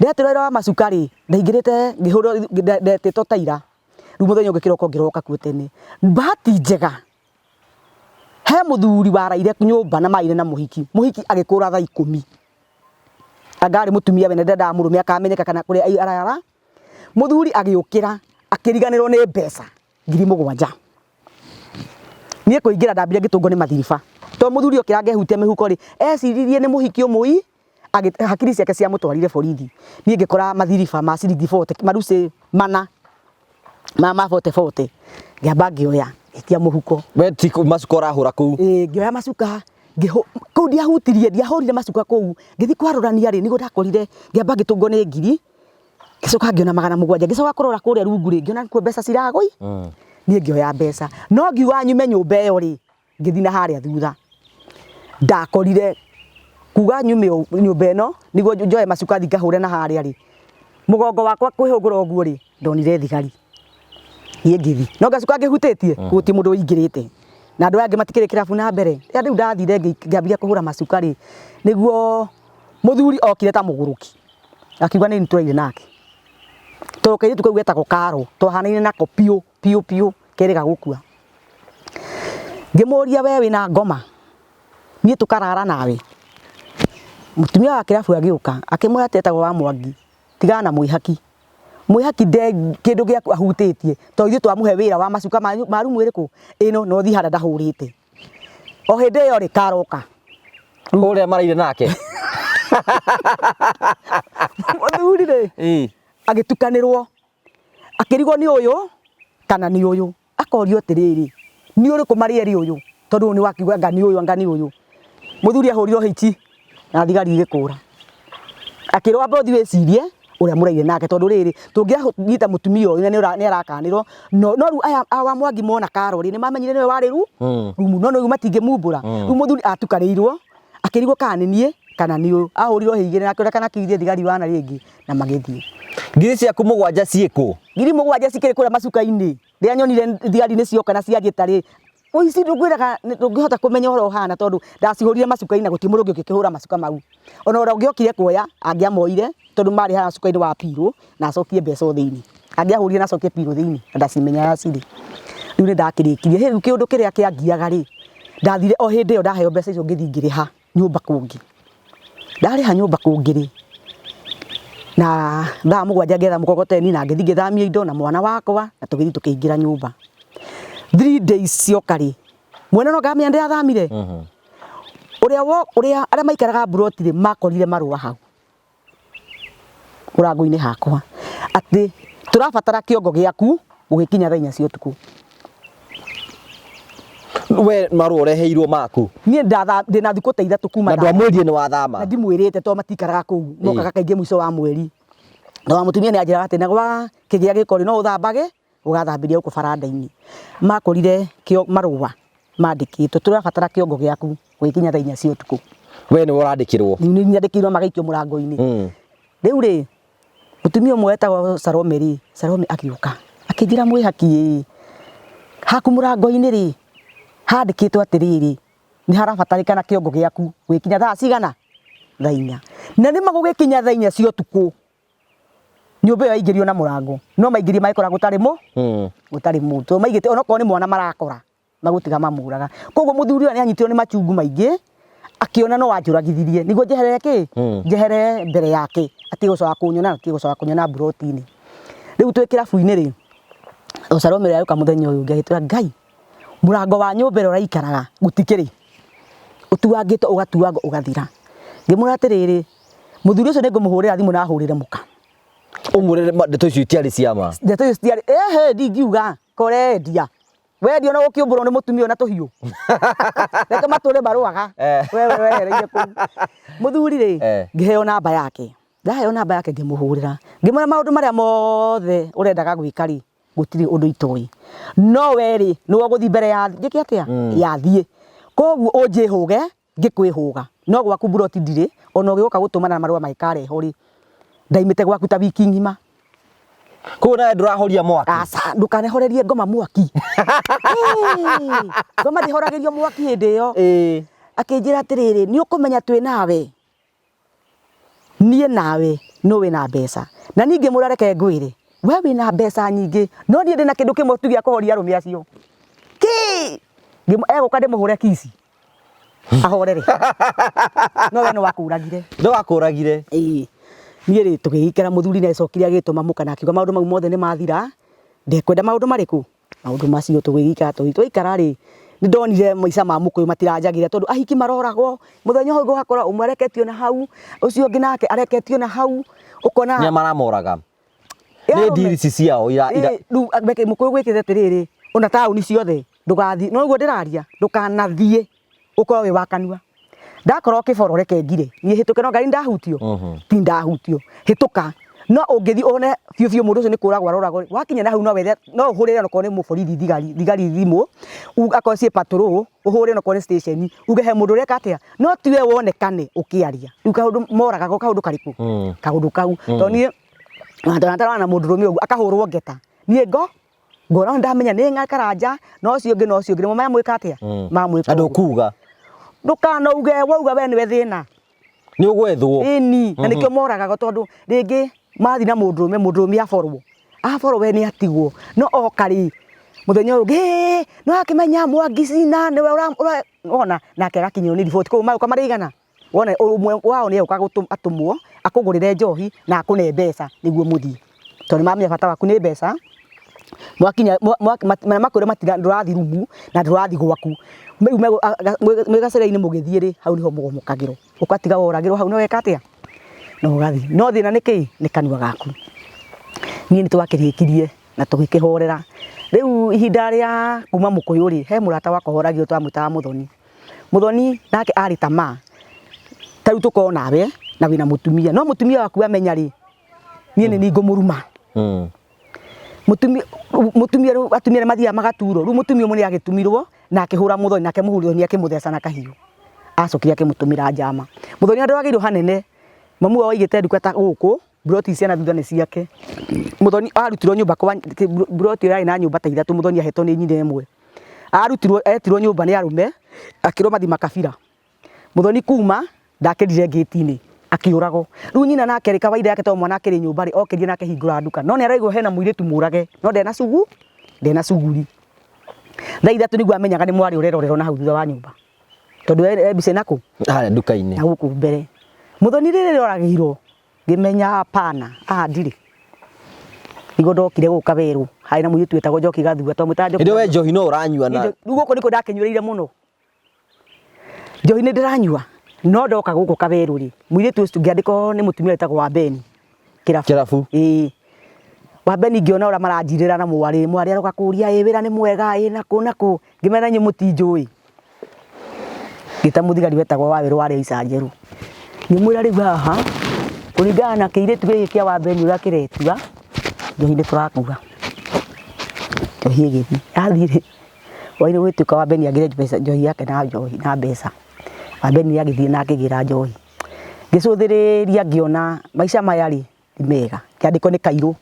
Ndetĩrwo wĩra wa macuka rĩ, ndaingĩrĩte ngĩhũrwo ndetĩtwo taira. Rĩu mũthenya ũngĩ kĩroko ngĩroka kuo tene. Bahati njega, he mũthuri waraire nyũmba na maraire na mũhiki, mũhiki agĩkũra thaa ikũmi. Anga arĩ mũtumia we na ndendaga mũrũme akamenyeka kana kũrĩa arara. Mũthuri agĩũkĩra akĩriganĩrwo nĩ mbeca 7,000. Niĩ kũingĩra ndambire ngĩtũngwo nĩ mathiriba. Tondũ mũthuri okĩra ngehutia mĩhuko rĩ, eciririe nĩ mũhiki ũmũi hakiri ciake ciamũtwarire borithi. Niĩ ngĩkora mathiriba ma ciringi 40, marucĩ mana ma 40 40. Ngĩamba ngĩoya, ngĩikia mũhuko. We ti macuka ũrahũra kũu? Ĩĩ, ngĩoya macuka, kũu ndiahutirie, ndiahũrire macuka kũu. Ngĩthiĩ kwarũrania rĩ, nĩguo ndakorire, ngĩamba ngĩtũngwo nĩ ngiri, ngĩcoka ngĩona 700. Ngĩcoka kũrora kũrĩa rungu rĩ, ngĩona nĩkuo mbeca ciragũi. Niĩ ngĩoya mbeca. No ngiuga nyume nyũmba ĩyo rĩ, ngĩthiĩ na harĩa thutha. Ndakorire kuga nyume nyũmba ĩno nĩguo njoe macuka thiĩ ngahũre na harĩa rĩ, mũgongo wakwa kwĩhũngũra ũguo rĩ, ndonire thigari. Niĩ ngĩthiĩ. No ngacuka ngĩhutĩtie, gũtirĩ mũndũ ũingĩrĩte. Na andũ aya angĩ matikĩrĩ kĩrabu na mbere. Rĩrĩa rĩu ndathire ngĩambia kũhũra macuka rĩ, nĩguo mũthuri okire ta mũgũrũki. Akiuga nĩ tũraire nake. Tondũ kairĩtu kau getagwo Karo, twahanaine nako biũ biũ biũ, kerĩga gũkua. Ngĩmũria we wĩna ngoma, niĩ tũkarara nawe. Mũtumia wa kĩrabu agĩũka, akĩmwĩra atĩ etagwo wa Mwangi, tigana na mwĩhaki. Mwĩhaki nde kĩndũ gĩaku ahutĩtie, tondũ ithuĩ twamũhe wĩra wa macuka ma rumu ĩrĩkũ? Ĩno, na ũthiĩ harĩa ndahũrĩte. O hĩndĩ ĩyo rĩ, karoka. Ũrĩa maraire nake. Mũthuri rĩ, agĩtukanĩrwo, akĩrigwo nĩ ũyũ kana nĩ ũyũ. Akorio atĩrĩrĩ, nĩ ũrĩkũ marĩ erĩ ũyũ? Tondũ ũyũ nĩ wakiuga anga nĩ ũyũ anga nĩ ũyũ. Mũthuri ahũrirwo hĩti na thigari igĩkũra. Akĩrwo amba ũthiĩ wĩcirie ũrĩa mũraire nake tondũ rĩrĩ, tũngĩanyita mũtumia ũyũ na nĩ arakanĩrwo, no rĩu aya a wa Mwangi mona Karo rĩ, nĩ mamenyire nĩwe warĩ rumu, no rĩu matingĩmumbũra. Rĩu mũthuri atukanĩirwo, akĩrigwo kana nĩ niĩ kana nĩ ũyũ. Ahũrirwo hĩ igĩrĩ na akĩũria kana akiurie thigari wana rĩngĩ na magĩthiĩ. 7,000 ciĩ kũ? 7,000 cikĩrĩ kũrĩa macuka-inĩ. Rĩrĩa nyonire thigari nĩ cioka na cianjĩta rĩ, ũici ngwĩraga ndũngĩhota kũmenya ũhoro ũhana tondũ ndacihũrire macuka-inĩ na gũtirĩ mũndũ ũngĩ ũngĩkĩhũra macuka mau. Ona ũrĩa ũngĩokire kuoya angĩamoire tondũ marĩ haha cuka-inĩ wa pirũ na acokie mbeca o thĩinĩ. Angĩahũrire na acokie pirũ thĩinĩ na ndacimenyaga cirĩ. Rĩu nĩ ndakĩrĩkirie. Rĩu kĩũndũ kĩrĩa kĩangiaga rĩ, ndathire o hĩndĩ ĩyo ndaheo mbeca icio ngĩthiĩ ngĩrĩha nyũmba kũngĩ. Ndarĩha nyũmba kũngĩ rĩ, na thaa 7 ngĩetha mũkokoteni na ngĩthiĩ ngĩthamia indo na mwana wakwa na tũgĩthiĩ tũkĩingĩra nyũmba. 3 days cioka rĩ, mwene no ngamenya ndĩrathamire. Ũrĩa ũrĩa arĩa maikaraga mburoti rĩ, makorire marũa hau mũrango-inĩ hakwa atĩ tũrabatara kĩongo gĩaku gũgĩkinya thaa 4 cia ũtukũ. We marũa ũreheirwo maku? Niĩ ndĩna thikũ ta 3 kuma Na ndwamwĩrire nĩ wathama? Na ndimwĩrĩte tondũ matikaraga kũu, mokaga kaingĩ mũico wa mweri. Na wa mũtumia nĩ anjĩraga atĩ na gwa kĩgĩa gĩko rĩ, no ũthambage ũgathambĩria gũkũ baranda-inĩ. Makorire marũa Mandĩkĩtwo tũrabatara kĩongo gĩaku gũgĩkinya thaa 4 cia ũtukũ. We nĩwe ũrandĩkĩrwo? Nĩ nyandĩkĩirwo magaikio mũrango-inĩ. Rĩu rĩ, mũtumia ũmwe wetagwo Salome rĩ, Salome agĩũka akĩnjĩra, mwĩhaki ĩ, haku mũrango-inĩ rĩ, handĩkĩtwo atĩrĩrĩ, nĩ harabatarĩkana kĩongo gĩaku gũgĩkinya thaa cigana? Thaa 4. Na nĩma gũgĩkinya thaa 4 cia ũtukũ, nyũmba ĩyo yaingĩrio na mũrango, no maingĩrie magĩkora gũtarĩ mũ gũtarĩ mũndũ, maigĩte onokorwo nĩ mwana marakora magũtiga mamũraga. Koguo mũthuri ũyũ nĩ anyitirwo nĩ machungu maingĩ, akĩona no anjũragithirie nĩguo njeherere kĩ njehere mbere yake, atige gũcoka kũnyona, atige gũcoka kũnyona mburoti-inĩ. Rĩu twĩ kĩrabu-inĩ rĩ, Salome ũrĩa agĩũka mũthenya ũyũ ũngĩ agĩtwĩra, Ngai, mũrango wa nyũmba ĩrĩa ũraikaraga gũtikĩrĩ, ũtuangĩtwo ũgatuangwo ũgathira. Ngĩmwĩra atĩrĩrĩ, mũthuri ũcio nĩ ngũmũhũrĩra thimũ na ahũrĩre mũka. Ũmwĩre ndeto icio itiarĩ cia ma. Ndeto icio citiarĩ, ĩhĩ, ndingiuga korendia wendio na gũkĩũmbũrwo nĩ mũtumia na tũhiũ, reke matũre marũaga. We wehereire kũu mũthuri rĩ. Ngĩheo namba yake, ndaheo namba yake ngĩmũhũrĩra, ngĩmwĩra maũndũ marĩa mothe ũrendaga gwĩka rĩ, gũtirĩ ũndũ itoĩ, no we rĩ, nĩwe ũgũthiĩ mbere ya njĩke atĩa yathiĩ, koguo ũnjĩhũge ngĩkwĩhũga, no gwaku mburoti ndirĩ, ona ũgĩũka gũtũmana na marũa magĩkarehwo rĩ, ndaimĩte gwaku ta wiki ng'ima. Koguo nawe ndũrahoria mwaki? Aca, ndũkanehorerie ngoma mwaki. Ĩĩ, ngoma ndĩhoragĩrio mwaki hĩndĩ ĩyo. Akĩnjĩra atĩrĩrĩ, nĩ ũkũmenya twĩ nawe, niĩ nawe nũ wĩna mbeca. Na niĩ ngĩmwĩra reke ngwĩre, we wĩna mbeca nyingĩ, no niĩ ndĩna kĩndũ kĩmwe tu gĩa kũhoria arũme acio. Kĩ? Egũka ndĩmũhũre kici ahorere, no we nĩ wakũragire. Nĩ wakũragire. Ĩĩ, niĩ rĩ, tũgĩgĩikara. Mũthuri nĩ acokire agĩtũma mũka na akiuga maũndũ mau mothe nĩ mathira, ndekwenda maũndũ marĩkũ, maũndũ macio. Tũgĩgĩikara, twaikara rĩ, nĩ ndonire maica ma mũkũyũ matiranjagĩrĩra, tondũ ahiki maroragwo mũthenya ũyũ, ũgakora ũmwe areketio na hau, ũcio ũngĩ nake areketio na hau, ũkona Nĩa maramoraga? Nĩ ndiri ici ciao ira ira. Rĩu mũkũyũ gwĩkĩte atĩrĩrĩ, ona taũni ciothe ndũgathiĩ, no ũguo ndĩraria, ndũkanathiĩ ũkorwo wĩ wa kanua. Ndakorwo kĩboro reke ngire niĩ hĩtũke, no ngari ndahutio ti ndahutio hĩtũka, no ũngĩthiĩ one biũ biũ mũndũ ũcio nĩ kũragwo aroragwo, wakinya na hau no wethe, no ũhũrĩre onokorwo nĩ mũborithi, thigari, thigari thimũ, akorwo ciĩ patrol, ũhũre onokorwo nĩ station, uge he mũndũ ũreka atĩa, no ti we wonekane ũkĩaria. Rĩu kaũndũ moragagwo kaũndũ karĩkũ? Kaũndũ kau, tondũ niĩ ona na mũndũ rũme ũguo akahũrwo ngeta, niĩ ngo ngona ndamenya nĩ ng'a karanja, no ũcio ũngĩ, no ũcio ũngĩ nĩmo mamwĩka atĩa, mamwĩka. Na ndũkuga? Ndũkanauge, wauga we nĩwe thĩna. Nĩ ũgwethwo. Ĩni, na nĩkĩo moragagwo, tondũ rĩngĩ mathiĩ na mũndũrũme, mũndũrũme aborwo, aborwo we nĩ atigwo, no oka rĩ, mũthenya ũyũ ũngĩ, "Hĩ, nĩ wakĩmenya Mwangi Cina nĩwe ũra," wona nake agakinyĩrwo nĩ riboti. Koguo magũka marĩ igana, wona ũmwe wao nĩ egũka atũmwo akũgũrĩre njohi na akũne mbeca nĩguo mũthiĩ, tondũ nĩ mamenya bata waku nĩ mbeca. Mwakinya makwĩre matira, ndũrathiĩ rumu na ndũrathiĩ gwaku, rĩu mwĩ gacĩra-inĩ mũgĩthiĩ rĩ, hau nĩho mũgomokagĩrwo, ũgatiga woragĩrwo hau, no weka atĩa, no ũgathiĩ, no thĩna nĩ kĩ? Nĩ kanua gaku. Niĩ nĩ twakĩrĩkirie na tũgĩkĩhorera. Rĩu ihinda rĩa kuma mũkũyũ rĩ, he mũrata wakwa horagio, twamwĩtaga Mũthoni. Mũthoni nake arĩ tamaa, ta rĩu tũkorwo nawe na wĩna mũtumia, no mũtumia waku amenya rĩ, niĩ nĩ niĩ ngũmũruma. Mũtumia, mũtumia rĩu atumia nĩ mathiaga magaturwo, rĩu mũtumia ũmwe nĩ agĩtumirwo na akĩhũra Mũthoni, nake Mũthoni akĩmũtheca na kahiũ, acokire akĩmũtũmĩra njama. Mũthoni andwagĩirwo hanene, mamu wao aigĩte nduka ta gũkũ, mburoti cia na thutha nĩ ciake. Mũthoni arutirwo nyũmba kwa mburoti ĩyo yarĩ na nyũmba ta ithatũ, Mũthoni ahetwo nĩ nyina ĩmwe. Arutirwo, etirwo nyũmba nĩ arũme, akĩrwo mathiĩ makabira. Mũthoni kuma ndakĩrire ngĩti-inĩ akĩũragwo. Rĩu nyina nake rĩ, kawaida yake tondũ mwana akĩrĩ nyũmba rĩ, okĩrire na akĩhingũra nduka. No nĩ araigua hena mũirĩtu mũrage, no ndena cugu, ndena cuguri. Thaa 3 nĩguo amenyaga nĩ mwarĩ ũrerorerwo na hau thutha wa nyũmba, tondũ e mbica na kũ? Harĩa nduka-inĩ. Na gũkũ mbere. Mũthoni rĩrĩ rĩoragĩirwo, ngĩmenya hapana, haha ndirĩ. Nĩguo ndokire gũkũ Kawerũ, harĩ na mũirĩtu wetagwo Njoki Gathua, twamwĩtaga Njoki. Hĩndĩ ĩyo we njohi no ũranyua na Rĩu gũkũ nĩkuo ndakĩnyuĩrĩire mũno. Njohi nĩ ndĩranyua, no ndoka gũkũ Kawerũ rĩ, mũirĩtu ũcio ngĩandĩkwo nĩ mũtumia wĩtagwo Wambeni kĩrabu. Kĩrabu. Ĩĩ. Wambeni ngĩona ũrĩa maranjirĩra na mwarĩ, mwarĩ aroka kũria ĩ wĩra nĩ mwega ĩ nakũ nakũ, ngĩmera inyuĩ mũtinjũĩ. Ngĩta mũthigari wetagwo Wawerũ warĩ Ica Njerũ, ngĩmwĩra rĩu haha kũringana na kĩirĩtu gĩkĩ kĩa Wambeni ũrĩa kĩretua, njohi nĩ tũrakua. Njohi ĩgĩthiĩ, yathiĩ rĩ, Hwainĩ gũgĩtuĩka Wambeni agĩre mbeca njohi yake na njohi na mbeca. Wambeni agĩthiĩ na akĩgĩra njohi. Ngĩcũthĩrĩria ngĩona maica maya rĩ ti mega. Kĩandĩko nĩ kairũ.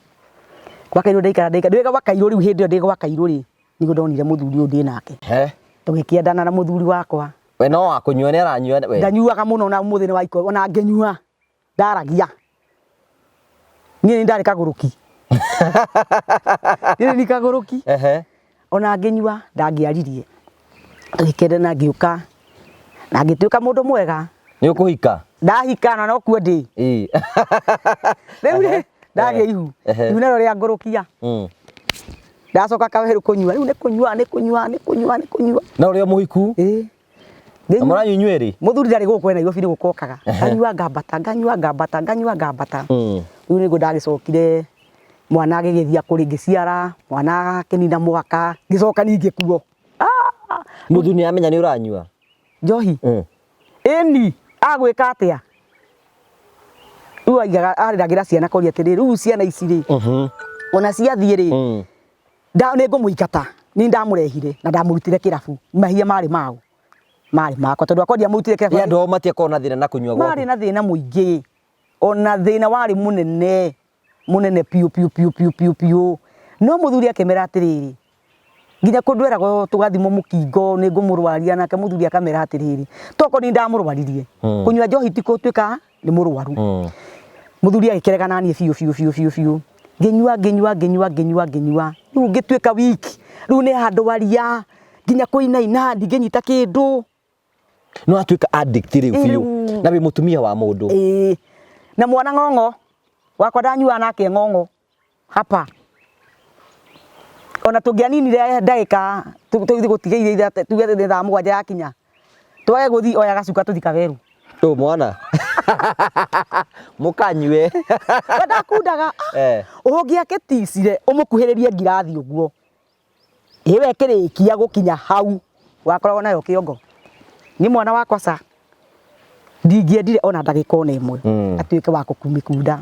Gwa kairũ ndaikara ndaikara ndĩ gwa kairũ rĩu hĩndĩ ĩyo ndĩ gwa kairũ rĩ nĩguo ndonire mũthuri ũyũ ndĩ nake. He. Tũgĩkĩendana na mũthuri wakwa. We no wa kũnyua nĩ aranyua we. Ndanyuaga mũno na ũmũthĩ nĩ waiko ona ngĩnyua ndaragia. Niĩ nĩ ndarĩ kagũrũki. Niĩ nĩ kagũrũki. Ehe. Ona ngĩnyua ndangĩaririe. Tũgĩkĩendana ngĩũka na ngĩtuĩka mũndũ mwega. Nĩ ũkũhika? Ndahika na nokuo ndĩ. Ĩĩ. Rĩu rĩ ndagĩa ihu. Ehe. Ihu narĩo rĩangũrũkia. Ndacoka kawerũ kũnyua. Rĩu nĩ kũnyua nĩ kũnyua nĩ kũnyua nĩ kũnyua. Na ũrĩ o mũhiku? Ĩĩ. Na mũranyua inyuĩ erĩ? Mũthuri ndarĩ gũkũ e Nairobi nĩ gũka okaga. Nganyua ngambata nganyua ngambata nganyua ngambata. Rĩu nĩguo ndagĩcokire mwana agĩgĩthiĩ akũrĩ ngĩciara mwana akĩnina mwaka ngĩcoka ningĩ kuo. Mũthuri nĩ amenya nĩ ũranyua? Njohi? Ĩni, agwĩka atĩa? Rĩu aigaga arĩragĩra ciana akoria atĩrĩrĩ, rĩu ciana ici rĩ, ona ciathiĩ rĩ, nĩ ngũmũingata. Niĩ ndamũrehire na ndamũrutire kĩrabu. Mahia marĩ maũ? Marĩ makwa tondũ akorwo ndiamũrutire kĩrabu. Ĩ andũ ao matiakoragwo na thĩna na kũnyua gwaku? Marĩ na thĩna mũingĩ. Ona thĩna warĩ mũnene. Mũnene biũ biũ biũ biũ biũ biũ. No mũthuri akĩmera atĩrĩrĩ, nginya kũndũ eragwo tũgathimwo mũkingo nĩ ngũmũrwaria, nake mũthuri akamera atĩrĩrĩ, tokorwo niĩ ndamũrwaririe, kũnyua njohi ti gũtuĩka nĩ mũrwaru. Mũthuri agĩkĩrega naniĩ biũ biũ biũ biũ biũ. Ngĩnyua ngĩnyua ngĩnyua ngĩnyua ngĩnyua, rĩu ngĩtuĩka weak, rĩu nĩ handwaria, nginya kũinaina ndingĩnyita kĩndũ. Nĩ watuĩka addict rĩu biũ. Rĩu. Na wĩ mũtumia wa mũndũ. Ĩĩ. Na mwana ng'ong'o wakwa ndanyuaga nake ng'ong'o hapa. Ona tũngĩaninire ndagĩka tũthiĩ gũtigĩire ithatũ tuge nĩ thaa mũgwanja yakinya twage gũthiĩ oya gacuka tũthiĩ kawerũ. Ũ mwana. Mũkanyue. We ndakundaga. Ũngĩakĩticire ũmũkuhĩrĩrie ngirathi ũguo ĩyo ĩkĩrĩkia gũkinya hau wakoragwo nayo kĩongo. Niĩ mwana wakwa ca ndingĩendire ona ndagĩka ona ĩmwe atuĩke wa kũmĩkunda.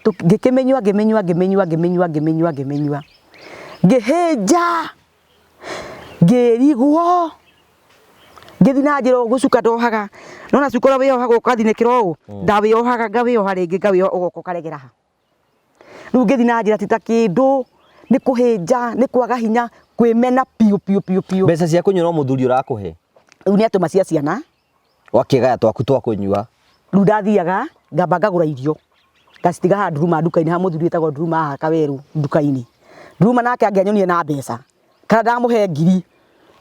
Ngĩkĩmĩnyua ngĩmĩnyua ngĩmĩnyua ngĩmĩnyua ngĩmĩnyua ngĩmĩnyua ngĩhĩnja ngĩrigwo ngĩthiĩ na njĩra ũũ gũcuka ndohaga nona cuka ũrĩa wĩyohaga ũkathinĩkĩra ũũ ndawĩyohaga ngawĩyoha rĩngĩ ngawĩyoha ũgoka ũkaregera ha. Rĩu ngĩthiĩ na njĩra ti ta kĩndũ nĩ kũhĩnja nĩ kwaga hinya kwĩmena biũ biũ biũ biũ. Mbeca cia kũnyua no mũthuri ũrakũhe? Rĩu nĩ atũma cia ciana. Wakĩgaya twaku twa kũnyua. Rĩu ndathiaga ngamba ngagũra irio ngacitiga haha Nduruma nduka-inĩ ha mũthuri wĩtagwo Nduruma haha Kawerũ nduka-inĩ. Nduruma nake angĩanyonire na mbeca kana ndamũhe ngiri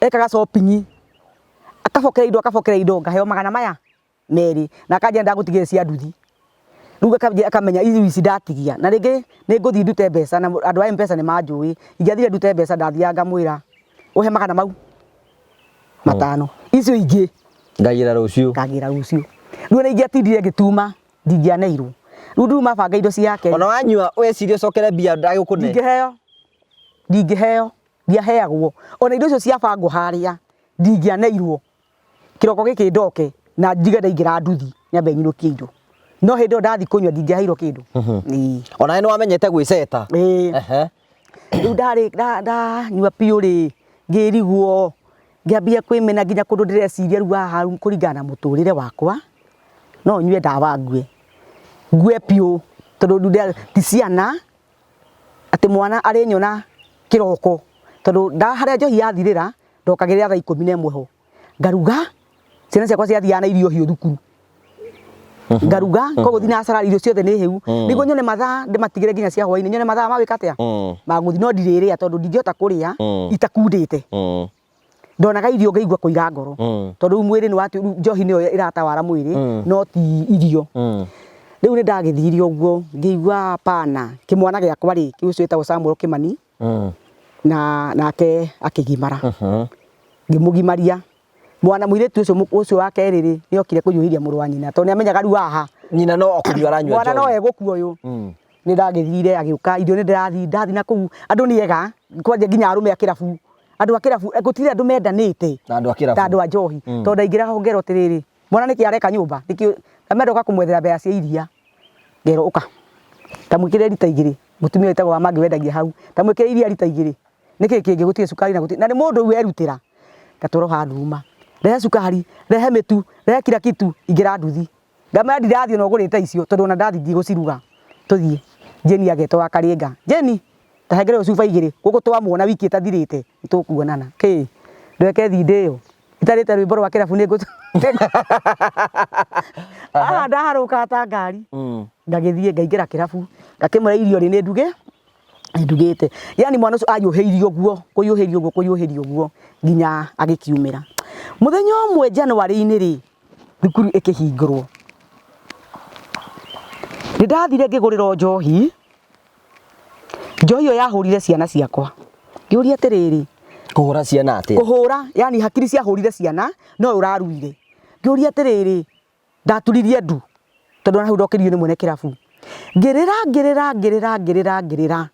ekaga shopping akabokera indo akabokera indo ngaheo magana maya merĩ na akanjĩra ndagũtigĩra cia nduthi. Rĩu akamenya irio ici ndatigia na rĩngĩ nĩ ngũthiĩ ndute mbeca na andũ a M-Pesa nĩ manjũĩ ingĩathire ndute mbeca ndathiaga ngamwĩra ũhe magana mau matano icio ingĩ Ngagĩra rũciũ. Ngagĩra rũciũ. Rĩu ona ingĩatindire ngĩtuma ndingĩaneirwo. Rĩu nduma abanga indo ciake. Ona wanyua weciria ũcokere mbia ndagũkũne. Ndingĩheo. Ndingĩheo. Ndiaheagwo. Ona indo icio ciabangwo harĩa ndingĩaneirwo. Kĩroko gĩkĩ ndoke na njigue ndaingĩra nduthi nyambe nyinũkie indo. No hĩndĩ ĩyo ndathiĩ kũnyua ndingĩaheirwo kĩndũ. Ĩĩ. Ona we nĩ wamenyete gwĩceta. Ĩĩ. Ehe. Rĩu ndarĩ ndanyua biũ rĩ, ngĩrigwo ngĩambia kwĩmena nginya kũndũ ndĩreciria rĩu haha kũringana na mũtũrĩre wakwa no nyue ndawa ngue. Ngue biũ tondũ ti ciana atĩ mwana arĩnyona kĩroko tondũ harĩa njohi yathirĩra ndokagĩrĩra thaa 11 ho. Ngaruga ciana ciakwa ciathiaga na irio hiũ thukuru. Ngaruga koguo thinacara irio ciothe nĩ hĩu nĩguo nyone mathaa ndĩmatigĩre nginya cia hwainĩ nyone mathaa ma gwĩka atĩa ma gũthiĩ no ndirĩrĩa tondũ ndingĩhota kũrĩa itakundĩte. Ndonaga irio ngaigua kũira ngoro tondũ rĩu mwĩrĩ nĩ rĩu njohi nĩyo ĩratawara mwĩrĩ no ti irio. Rĩu nĩ ndagĩthire ũguo ngĩigua hapana kĩmwana gĩakwa rĩ kĩu ũcio wĩtagwo Samuel Kĩmani na nake akĩgimara. Ngĩmũgimaria mwana mũirĩtu ũcio ũcio wa kerĩ rĩ nĩ okire kũhiũhĩria mũrũ wa nyina tondũ nĩ amenyaga rĩu haha Nyina no kũnyua aranyua mwana no njohi. egũkua ũyũ. Nĩ ndagĩthire agĩũka irio nĩ ndĩrathiĩ ndathiĩ na kũu andũ nĩ ega kwanja nginya arũme a kĩrabu andũ a kĩrabu gũtirĩ andũ mendanĩte Ta andũ a kĩrabu. ta andũ a njohi tondũ ndaingĩra ho ngerwo atĩrĩrĩ mwana nĩkĩ areka nyũmba nĩkĩ ndamenda ũka kũmwethera mbeca cia iria ngerwo ũka ta mwĩkĩre rita igĩrĩ mũtumia wĩtagwo wa Mangĩ wendagia hau ta mwĩkĩre iria rita igĩrĩ Nĩkĩ kĩngĩ gũtirĩ cukari na gũtirĩ na nĩ mũndũ werutĩra ngatwarwo handuruma rehe cukari rehe mĩtu rehe kila kitu ingĩra nduthi ngamera ndirathiĩ ona ũgũrĩte icio tondũ ona ndathiĩ ndigũciruga tũthiĩ. Jane agetwo wa Karinga Jane tahengere ũyũ cuba igĩrĩ gũkũ twamuona wiki ĩtathirĩte nĩtũkuonana kĩ ndweke thindĩ ĩyo itarĩte rwĩmbo rwa kĩrabu nĩ ngũ haha ndaharũkaga ta ngari ngagĩthiĩ ngaingĩra kĩrabu ngakĩmwĩra irio rĩ nĩ nduge ndugĩte yani mwana ũcio ahiũhĩirio ũguo kũhiũhĩrio ũguo kũhiũhĩrio ũguo nginya agĩkiumĩra mũthenya ũmwe January-inĩ rĩ thukuru ĩkĩhingũrwo nĩ ndathire ngĩgũrĩrwo njohi njohi ĩyo yahũrire ciana ciakwa ngĩũria atĩrĩrĩ Kũhũra ciana atĩa? Kũhũra yani hakiri ciahũrire ciana no ũraruire ngĩũria atĩrĩrĩ ndaturirie ndu tondũ ona hau ndokĩririo nĩ mwene kĩrabu ngĩrĩra ngĩrĩra ngĩrĩra ngĩrĩra ngĩrĩra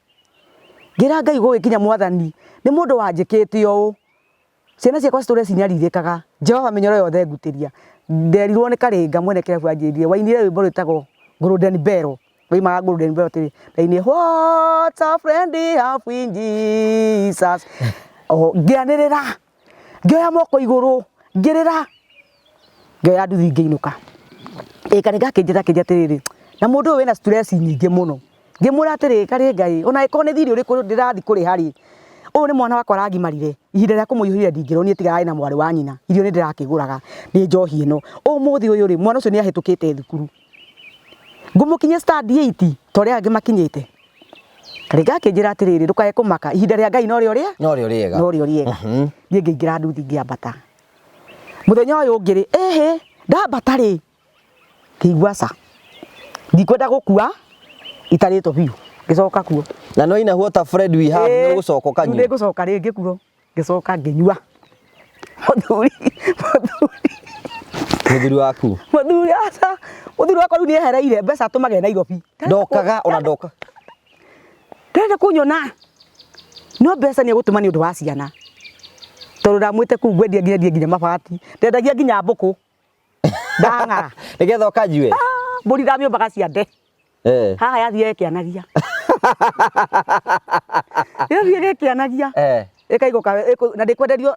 ngĩra Ngai gũgĩkinya mwathani nĩ mũndũ wanjĩkĩte ũũ ciana ciakwa citũre cinyarirĩkaga Jehova mĩnyoro yothe ngutĩria nderirwo nĩ Karĩnga mwene kĩrabu anjĩrire wainire rwĩmbo rwĩtagwo Golden Bell waimaga Golden Bell atĩrĩ ndainire what a friend we have in Jesus o ngĩanĩrĩra ngĩoya moko igũrũ ngĩrĩra ngĩoya nduthi ngĩinũka ĩ Karĩnga akĩnjĩra akĩnjĩra atĩrĩrĩ na mũndũ ũyũ wĩna stress nyingĩ mũno ngĩmwĩra atĩrĩ Karĩnga ĩ ona angĩkorwo nĩ thirĩ ũrĩkũ ndĩrathiĩ kũrĩha rĩ ũyũ nĩ mwana wakwa aragimarire ihinda rĩa kũmũhiũhĩria ndingĩronire tiga arĩ na mwarĩ wa nyina irio nĩ ndĩrakĩgũraga nĩ njohi ĩno ũmũthĩ ũyũ rĩ mwana ũcio nĩ ahĩtũkĩte thukuru ngũmũkinyia stand 8 ta ũrĩa angĩ makinyĩte Karĩnga akĩnjĩra atĩrĩrĩ ndũkae kũmaka ihinda rĩa Ngai norĩo rĩa Norĩo rĩega. Norĩo rĩega. Niĩ ngĩingĩra nduthi ngĩambata. Mũthenya ũyũ ũngĩ rĩ, ĩhĩ, ndambata rĩ, ngĩigua aca, ndikwenda gũkua itarĩtwo biũ, ngĩcoka kuo. Na no ina what a friend we have nĩ ũgũcoka ũkanyua. Nĩ ngũcoka rĩngĩ kuo, ngĩcoka ngĩnyua. Mũthuri, mũthuri. Mũthuri waku? Mũthuri aca, mũthuri wakwa rĩu nĩ ehereire mbeca atũmagĩra Nairobi. Ndokaga ona ndoka. Ndarenda kũnyona no mbeca nĩ egũtũma nĩ ũndũ wa ciana tondũ ndamwĩte kũu ngwendia nginya ndie nginya mabati ndendagia nginya mbũkũ ndang'ara Nĩgetha ũkanyue. Ah, mbũri ndamĩũmbaga ciande Eh. haha yathiĩ ĩkĩanagia yathiĩ ĩkĩanagia Eh. ĩkaigũka na ndĩkwenderio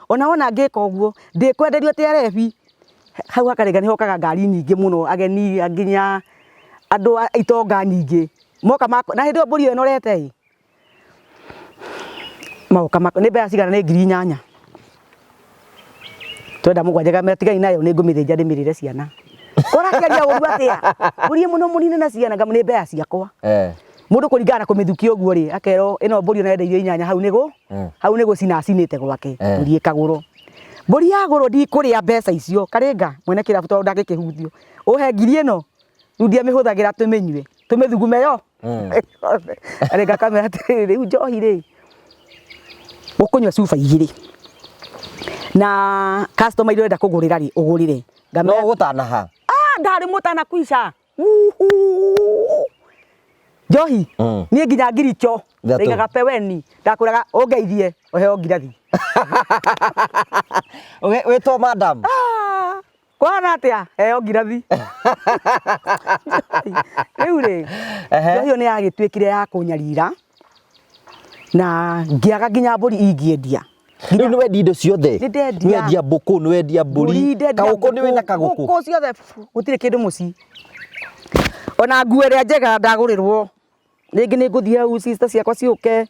ona wona ngĩka ũguo ndĩkwenderio atĩ arebi hau hakarĩga nĩ hokaga ngari nyingĩ mũno ageni nginya andũ a itonga nyingĩ moka na hĩndĩ ĩyo mbũri ĩyo ĩnorete ĩ moka nĩ mbeca cigana nĩ 8,000 twenda mũgwanja ngamera tigai nayo nĩ ngũmĩthĩnja ndĩmĩrĩre ciana ũrakĩaria ũru atĩa mbũri ĩ mũno mũnini na ciana ngamũ nĩ mbeca ciakwa Eh. Mũndũ kũringana na kũmĩthukia ũguo rĩ akerwo ĩno mbũri ona yendeirio inyanya hau nĩ hau nĩ gũcina acinĩte gwake mbũri ĩkagũrwo mbũri yagũrwo ndikũrĩa mbeca icio Karĩnga mwene kĩrabu tondũ ndangĩkĩhutio ũhe ngiri ĩno rĩu ndiamĩhũthagĩra tũmĩnyue tũmĩthugume yo Karĩnga akamera atĩrĩrĩ rĩu njohi rĩ ũkũnyua cuba igĩrĩ na customer iria ũrenda kũgũrĩra rĩ ũgũrĩre No Ngamera- ũgũtanaha. Ah, ndarĩ mũtana kuica Uhu. Njohi niĩ nginya ngiricho Ithatũ. ndaigaga peweni ndakwĩraga ũngeithie ũheo ngirathi Wĩtwo madam. Ah, kũhana atĩa heo ngirathi rĩu rĩ Ehe. njohi ĩyo nĩ yagĩtuĩkire ya kũnyarira na ngĩaga nginya mbũri ingĩendia Rĩu nĩ wendia indo ciothe. Nĩ ndendia. Nĩ wendia mbũkũ, nĩ wendia mbũri. ndendia Kagũkũ nĩ wĩna ngũkũ, kagũkũ. ngũkũ ciothe gũtirĩ kĩndũ mũciĩ ona nguo ĩrĩa njega ndagũrĩrwo rĩngĩ nĩ ngũthiĩ hau sister ciakwa ciũke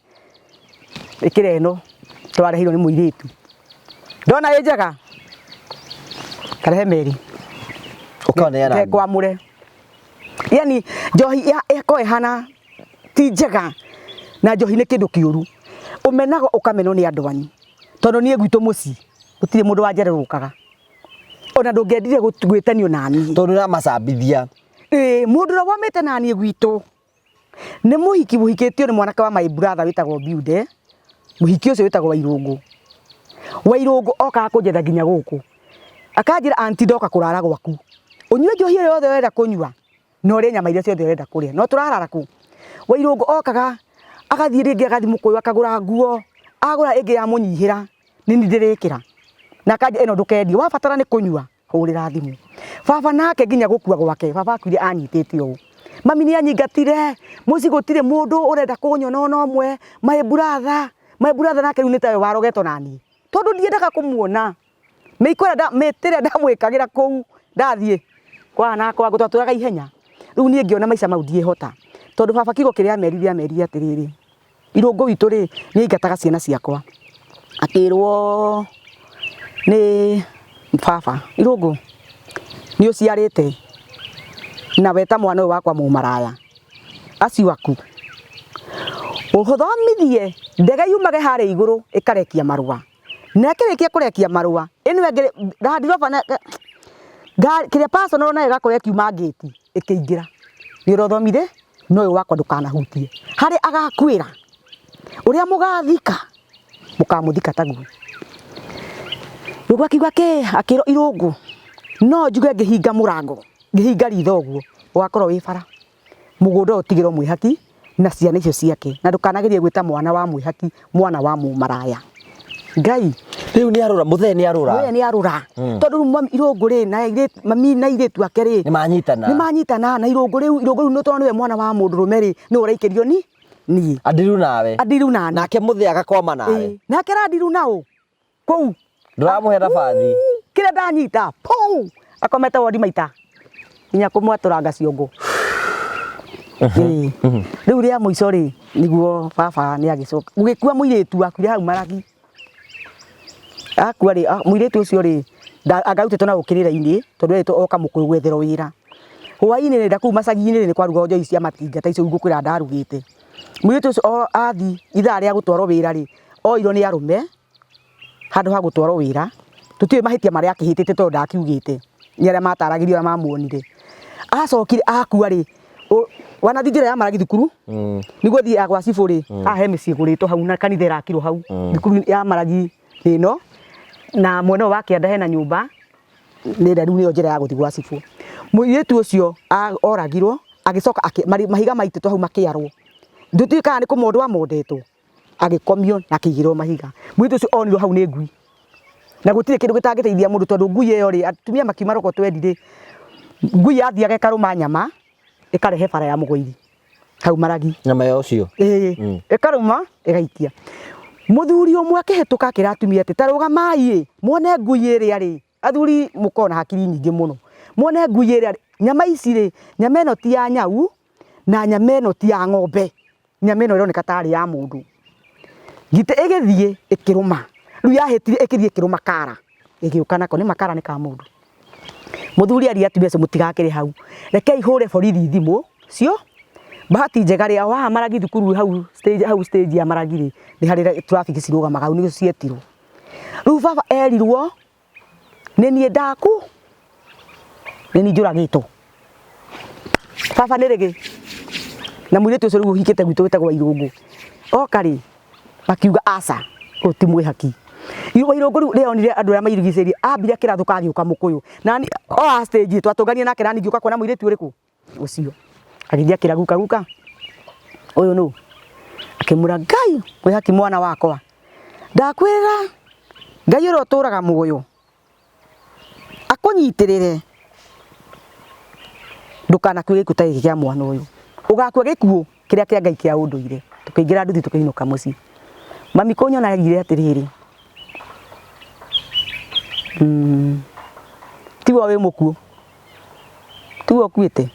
ĩkĩra ĩno twareheirwo nĩ mũirĩtu ndona ĩ njega karehe merĩ Ũkaneana. ngekwamũre yani njohi ĩkorwo ĩhana ti njega na njohi nĩ kĩndũ kĩũru ũmenagwo ũkamenwo nĩ andũ anyu tondũ niĩ gwitũ mũciĩ gũtirĩ mũndũ wa njererũkaga ona ndũngĩendire gwĩtanio naniĩ Tondũ ũramacambithia. Ĩĩ, mũndũ ũrĩa womĩte naniĩ gwitũ nĩ mũhiki mũhikĩtio nĩ mwanake wa my brother wĩtagwo Biude mũhiki ũcio wĩtagwo Wairũngũ Wairũngũ okaga kũnjetha nginya gũkũ akanjĩra anti ndoka kũrara gwaku ũnyue njohi ĩrĩa yothe ũrenda kũnyua na ũrĩe nyama iria ciothe ũrenda kũrĩa no tũrarara kũ Wairũngũ okaga agathiĩ rĩngĩ agathiĩ mũkũyũ akagũra nguo agũra ĩngĩ yamũnyihĩra nĩ niĩ ndĩrĩkĩra na akanjĩra ĩno ndũkendie wabatara nĩ kũnyua hũrĩra thimũ baba nake nginya gũkua gwake baba akuire anyitĩte ũũ mami nĩ anyingatire mũciĩ gũtirĩ mũndũ ũrenda kũnyona ona ũmwe my brother My brother nake rĩu nĩ tawe warogetwo naniĩ, tondũ ndiendaga kũmuona. Mĩiko ĩrĩa mĩtĩ ĩrĩa ndamwĩkagĩra kũu ndathiĩ kwa na kwa twatũraga ihenya. Rĩu niĩ ngĩona maica mau ndiĩhota, tondũ baba kiugo kĩrĩa amerire amerire atĩrĩrĩ, Irũngũ witũ rĩ, nĩ aingataga ciana ciakwa. Akĩrwo nĩ baba, Irũngũ nĩ ũciarĩte na weta mwana ũyũ wakwa mũmaraya, acio aku ũthomithie ndege yumage harĩa igũrũ ĩkarekia marũa. Na ĩkĩrĩkia kũrekia marũa, ĩno ĩngĩ Land Rover na kĩrĩa personal nayo ĩgakorwo ĩkiuma ngĩti ĩkĩingĩra. Nĩ ũrathomire no ũyũ wakwa ndũkanahutie. Harĩa agakuĩra, ũrĩa mũgathika, mũkamũthika taguo. Irũngũ akiuga kĩ, akĩrwo Irũngũ, no njuge ngĩhinga mũrango, ngĩhinga ritho ũguo, ũgakorwo wĩ bara. Mũgũnda ũyũ ũtigĩrwo mwĩhaki na ciana icio ciake, na ndũkanagerie gwĩta mwana wa mwĩhaki mwana wa mũmaraya. Ngai. Rĩu nĩ arũra, mũthee nĩ arũra. Mũthee nĩ arũra. Tondũ rĩu mami Irũngũ rĩ, na airĩtu, mami na airĩtu ake rĩ, Nĩ manyitana. Nĩ manyitana na Irũngũ rĩu, Irũngũ rĩu tondũ nĩwe mwana wa mũndũrũme rĩ, nĩwe ũraikĩrio ni niĩ. Andiru nawe. Andiru nani. Nake mũthee agakwama nawe. Ĩĩ. Nake arandiru naũ kũu. Ndũramũhe nabathi. Kĩrĩa ndanyita, puu, akomete wondi maita. Nginya kũmwatũranga ciongo. Ĩĩ. Rĩu rĩa mũico rĩ, nĩguo baba nĩ agĩcoka. Gũgĩkua mũirĩtu wakuire hau Maragi. Akua rĩ, mũirĩtu ũcio rĩ, anga arutĩtwo na gũkĩrĩra-inĩ, tondũ erĩtwo oka mũkũyũ gwetherwo wĩra. Hwainĩ rĩ, na kũu macagi-inĩ rĩ, nĩ kwarugagwo njohi cia matinga ta icio ngũkwĩra ndarugĩte. Mũirĩtu ũcio athiĩ ithaa rĩa gũtwarwo wĩra rĩ, oirwo nĩ arũme, handũ ha gũtwarwo wĩra, tũtiũĩ mahĩtia marĩa akĩhĩtĩtie tondũ ndakiugĩte, nĩ arĩa mataragĩrio arĩa mamuonire. Acokire akua rĩ, wanathiĩ njĩra ya Maragi thukuru, nĩguo ũthiĩ ya gwa cibũ rĩ, haha he mĩciĩ ĩgũrĩtwo hau na kanitha ĩrakirwo hau, thukuru ya Maragi nĩ ĩno, na mwena ũyũ wa kĩanda hena nyũmba, nĩ ĩrĩa rĩu nĩyo njĩra ya gũthiĩ gwa cibũ. Mũirĩtu ũcio oragirwo, agĩcoka mahiga maitĩtwo hau makĩarwo, tũtiũĩ kana nĩ kũmondwo amondetwo. Agĩkomio na akĩigĩrĩrwo mahiga. Mũirĩtu ũcio onirwo hau nĩ ngui. Na gũtirĩ kĩndũ gĩtangĩteithia mũndũ tondũ ngui ĩyo rĩ, atumia makiuma roko twendi rĩ, ngui yathiaga ĩkarũma nyama, ĩkarehe bara ya mũgũiri hau Maragi. Nyama ya ũcio? Ĩĩ, ĩkarũma ĩgaikia. Mũthuri ũmwe akĩhĩtũka akĩra atumia atĩ ta rũgamai ĩ, muone ngui ĩrĩa rĩ, athuri mũkoragwo na hakiri nyingĩ mũno, muone ngui ĩrĩa rĩ, nyama ici rĩ, nyama ĩno ti ya nyau na nyama ĩno ti ya ng'ombe. Nyama ĩno ĩroneka tarĩ ya mũndũ. Ngitĩ ĩgĩthiĩ ĩkĩrũma, rĩu yahĩtire ĩkĩthiĩ ĩkĩrũma kara, ĩgĩũka nako, nĩma kara nĩ ka mũndũ. Mũthuri aria atumia acio mũtigakĩrĩ hau, rekei hũre borithi thimũ cio, bahati njega rĩ, o haha Maragi thukuru hau stage hau stage ya Maragi rĩ, nĩ harĩ traffic cirũgamaga hau nĩcio cietirwo. Rĩu baba erirwo nĩ niĩ ndaku nĩ niĩ njũragĩtwo. Baba nĩ rĩgĩ na mũirĩtu ũcio rĩu ũhikĩte gwitũ wĩtagwo Wairũngũ oka rĩ makiuga aca ũyũ ti mwĩhaki. Wairũngũ rĩu rĩrĩa onire andũ arĩa mairigicĩirie ambire akĩrathũka agĩũka mũkũyũ na niĩ o stage twatũnganire nake na niĩ ngĩũka kuona mũirĩtu ũrĩkũ ũcio. Agĩthiĩ akĩra guka guka ũyũ nũ? Akĩmwĩra Ngai mwĩhaki mwana wakwa ndakwĩra Ngai ũrĩa ũtũraga muoyo akũnyitĩrĩre ndũkanakue gĩkuũ ta gĩkĩ kĩa mwana ũyũ, ũgakua gĩkuũ kĩrĩa kĩa Ngai kĩa ũndũire. Tũkĩingĩra nduthi tũkĩinũka mũciĩ. Mami kũnyona augire atĩrĩrĩ, tiwe wĩ mũkuũ, tiwe ũkuĩte.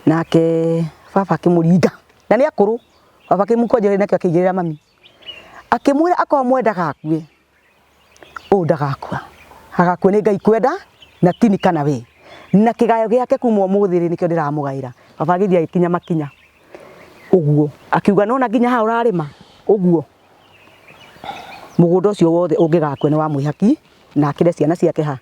Nake baba akĩmũringa na nĩ akũrũ, baba akĩmũkwanjĩrĩria nakĩo akĩigĩrĩra mami. Akĩmwĩra akorwo mwendaga akue, ũyũ ndagakua, agakua nĩ Ngai kwenda na tini kana we. Na kĩgayo gĩake kuma ũmũthĩ rĩ, nĩkĩo ndĩramũgaĩra. Baba agĩthiĩ agĩkinya makinya ũguo, akiuga nĩwona nginya haha ũrarĩma ũguo, mũgũnda ũcio wothe ũngĩgakua nĩ wa mwĩhaki na akĩre ciana ciake ha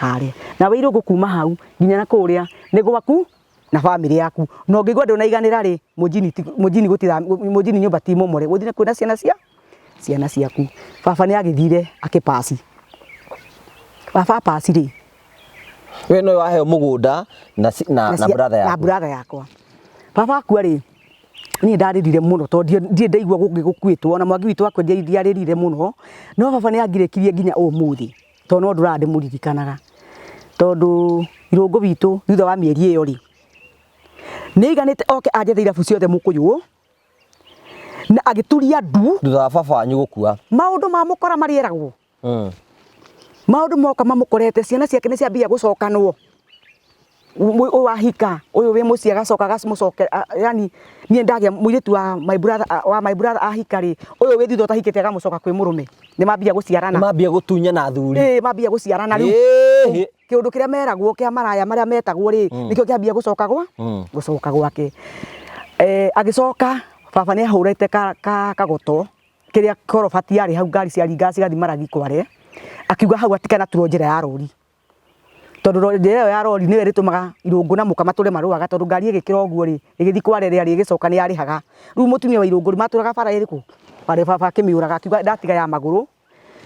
harĩa. Nawe Irũngũ kuma hau nginya na kũrĩa nĩ gwaku na bamĩrĩ yaku. Na ũngĩigua ndũnaiganĩra rĩ, mũnjini ti mũnjini gũtira mũnjini nyũmba ti momore, ũthiĩ kwĩna ciana cia ciana ciaku. Baba nĩ agĩthire akĩ pass. Baba a pass rĩ, We nĩwe waheo mũgũnda na na na brother na yaku. brother yakwa. Baba akua rĩ, niĩ ndarĩrire mũno tondũ ndirĩ ndaigua gũngĩ gũkuĩtwo, ona mwangi witũ akua ndiarĩrire mũno, no baba nĩ angirĩkirie nginya ũmũthĩ. Tondũ no ndũraga ndĩmũririkanaga. Tondũ Irũngũ witũ thutha wa mĩeri ĩyo rĩ, nĩ aiganĩte oke anjethe irabu ciothe Mũkũyũ, Na agĩturia ndu. Thutha wa baba wanyu gũkua. Maũndũ mamũkora marĩeragwo. Maũndũ moka mamũkorete, ciana ciake nĩ ciambia gũcokanwo. Ũyũ wahika, ũyũ wĩ mũciĩ agacoka agamũcoke, yani niĩ ndagĩa mũirĩtu wa my brother, wa my brother ahika rĩ, ũyũ wĩ thutha ũtahikĩte agamũcoka kwĩ mũrũme. Nĩ mambia gũciarana. Mambia gũtunyana athuri. Ĩĩ, mambia gũciarana rĩu. Ĩĩ. Kĩũndũ kĩrĩa meragwo kĩa maraya marĩa metagwo rĩ, nĩkĩo kĩambia gũcoka gwa gũcoka gwake. Agĩcoka baba nĩ ahũrĩte kagoto kĩrĩa korobati yarĩ hau, ngari ciaringaga cigathiĩ Maragi Kware, akiuga hau atikanaturwo njĩra ya rori, tondũ njĩra ĩyo ya rori nĩyo ĩrĩtũmaga Irũngũ na mũka matũre marũaga, tondũ ngari ĩgĩkĩra ũguo rĩ, ĩgĩthiĩ Kware rĩ, ĩgĩcoka nĩ yarĩhaga. Rĩu mũtumia wa Irũngũ rĩ, matũraga bara ĩrĩkũ? Bara baba akĩmĩũraga, akiuga ndatiga ya magũrũ.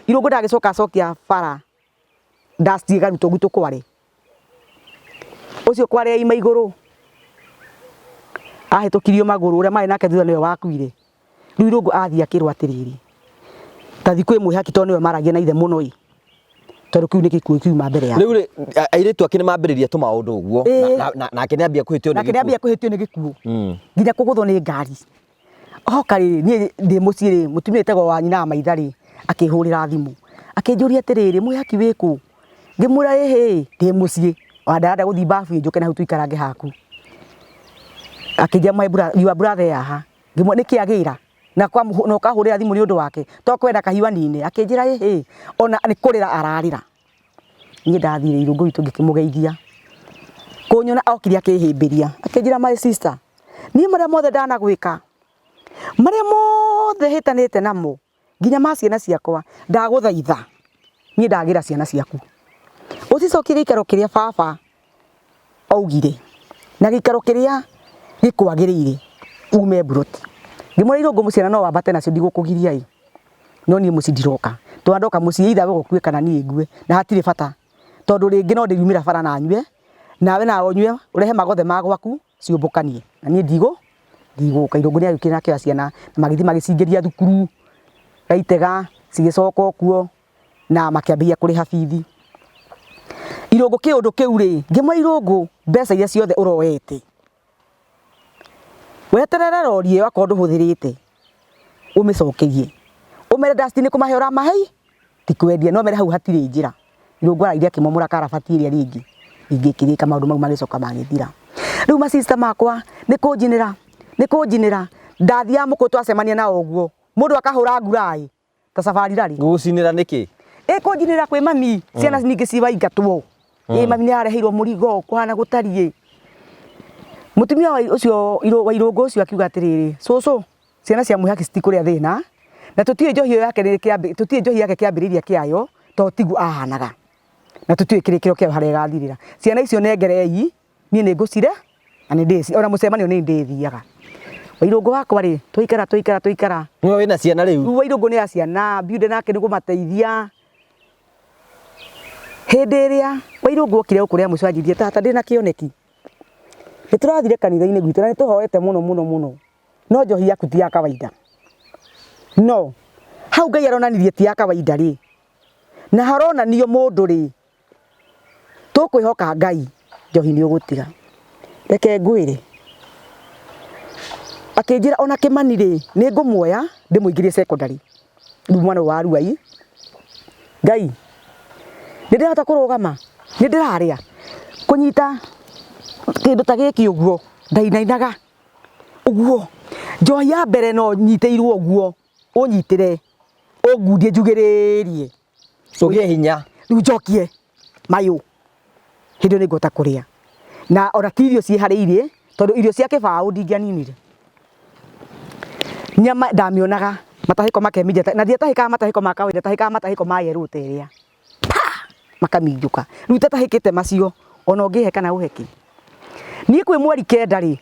Irũngũ ndagĩcoka acokia bara dust ĩkarutwo gwitũ Kware. Ũcio Kware yaima igũrũ ahĩtũkirio magũrũ, ũrĩa marĩ nake thutha nĩwe wakuire. Rĩu Irũngũ athiĩ akĩrwo atĩrĩrĩ, ta thiĩ kwĩ Mwĩhaki tondũ nĩwe maragia na ithe mũno ĩ, tondũ kĩu nĩ gĩkuũ kiuma mbere yake. Rĩu rĩ, airĩtu ake nĩ mambĩrĩria tũmaũndũ ũguo, nake nĩ ambia kũhĩtio nĩ Nake nĩ gĩkuũ. Ambia kũhĩtio nĩ gĩkuũ, nginya kũgũthwo nĩ ngari. Oka rĩrĩ, niĩ ndĩ mũciĩ rĩ, mũtumia wĩtagwo wa nyina wa maitha rĩ, akĩhũrĩra thimũ akĩnjũria atĩrĩrĩ, Mwĩhaki wĩ kũ? Ngĩmwĩra ĩhĩ, ndĩ mũciĩ, ona ndarenda gũthiĩ babu njũke na hau tũikarange haku. Akĩnjĩra my brother, your brother e haha. Ngĩmwĩra nĩkĩ agĩra? Na ũkahũrĩra thimũ nĩ ũndũ wake? To kwenda kahiũ anine? Akĩnjĩra ĩhĩ, ona nĩ kũrĩra ararĩra. Niĩ ndathire Irũngũ witũ ngĩkĩmũgeithia. Kũnyona okire akĩhĩmbĩria, akĩnjĩra my sister, niĩ marĩa mothe ndanagwĩka, marĩa mothe hĩtanĩte namo, nginya ma ciana ciakwa, ndagũthaitha niĩ ndagĩra ciana ciaku, ũcicokie gĩikaro kĩrĩa baba augire na gĩikaro kĩrĩa gĩkwagĩrĩire, ume mburoti. Ngĩmwĩra Irũngũ ciana no wambate nacio, ndigũkũgiria ĩ, no niĩ mũciĩ ndiroka, tondũ ndoka mũciĩ either we ũkue kana niĩ ngue, na hatirĩ bata, tondũ rĩngĩ no ndĩriumĩra bara na nyue, nawe nawe ũnyue, ũrehe magothe ma gwaku ciũmbũkanie, na niĩ ndigũka. Irũngũ nĩ agĩũkire na akĩoya ciana na magĩthiĩ magĩcingĩria thukuru Gaitega, cigĩcoka kuo na makĩambĩrĩria kũrĩha bithi. Irũngũ kĩũndũ kĩu rĩ, ngĩmwĩra Irũngũ mbeca iria ciothe ũroete, weterere rori ĩyo akorwo ndũhũthĩrĩte, ũmĩcokerie, ũmere dust nĩ kũmahe ũramahe ti kwendia, no mere hau hatirĩ njĩra. Irũngũ araire akĩmomora karabati ĩrĩa rĩngĩ ingĩkĩrĩka, maũndũ mau magĩcoka magĩthira. Rĩu ma sister makwa nĩ kũnjinĩra, nĩ kũnjinĩra, ndathiaga mũkũyũ twacemania nao ũguo, mũndũ akahũra nguraĩ ta safari rally. Gũgũcinĩra nĩkĩ? Ĩ kũnjinĩra kwĩ mami, ciana ningĩ ciwaingatwo. Ĩ mami nĩ areheirwo mũrigo kũhana gũtariĩ. Mũtumia wa ũcio wa Irũngũ ũcio akiuga atĩrĩrĩ, cũcũ, ciana cia Mwĩhaki citikũrĩa thĩna, na tũtiũĩ njohi ĩyo yake tũtiũĩ njohi yake kĩambĩrĩria kĩayo, tondũ tiguo ahanaga, na tũtiũĩ kĩrĩkĩro kĩayo harĩa ĩgathirĩra. Ciana icio nengerei, niĩ nĩ ngũcire na nĩ ndĩci, ona mũcemanio nĩ ndĩthiaga. Wairũngũ wakwa rĩ, twaikara twaikara twaikara. Nĩwe wĩna ciana rĩu? Rĩu Wairũngũ nĩ a ciana, Mbiude nake nĩ kũmateithia. Hĩndĩ ĩrĩa Wairũngũ okire gũkũ rĩa mũico anjĩrire, tata ndĩna kĩoneki. Nĩ tũrathire kanitha-inĩ gwitũ na nĩ tũhoete mũno mũno mũno, no njohi yaku ti ya kawaida. No hau Ngai aronanirie ti ya kawaida rĩ, na haronanio mũndũ rĩ, tũkwĩhoka Ngai njohi nĩ ũgũtiga. Reke ngwĩre, akĩnjĩra ona Kĩmani rĩ, nĩ ngũmuoya ndĩmũingĩrie secondary. Rĩu mwana ũyũ wa Ruai, Ngai nĩ ndĩrahota kũrũgama, nĩ ndĩrarĩa, kũnyita kĩndũ ta gĩkĩ ũguo, ndainainaga ũguo. Njohi ya mbere no nyitĩirwo ũguo, ũnyitĩre, ũngundie njugĩrĩrie. Ũgĩe hinya. Rĩu njokie mayũ, hĩndĩ ĩyo nĩ ngũhota kũrĩa. Na ona ti irio ciĩharĩirie, tondũ irio cia kĩbaũ ndingĩaninire. Nyama ndamĩonaga, matahĩko makeminja, na ndiatahĩkaga matahĩko ma kawaida, ndahĩkaga matahĩko ma yerũ ta ĩrĩa. Pa! Makaminjũka. Rĩu itatahĩkĩte macio, ona ũngĩhe kana ũhe kĩ. Niĩ kwĩ mweri 9 rĩ,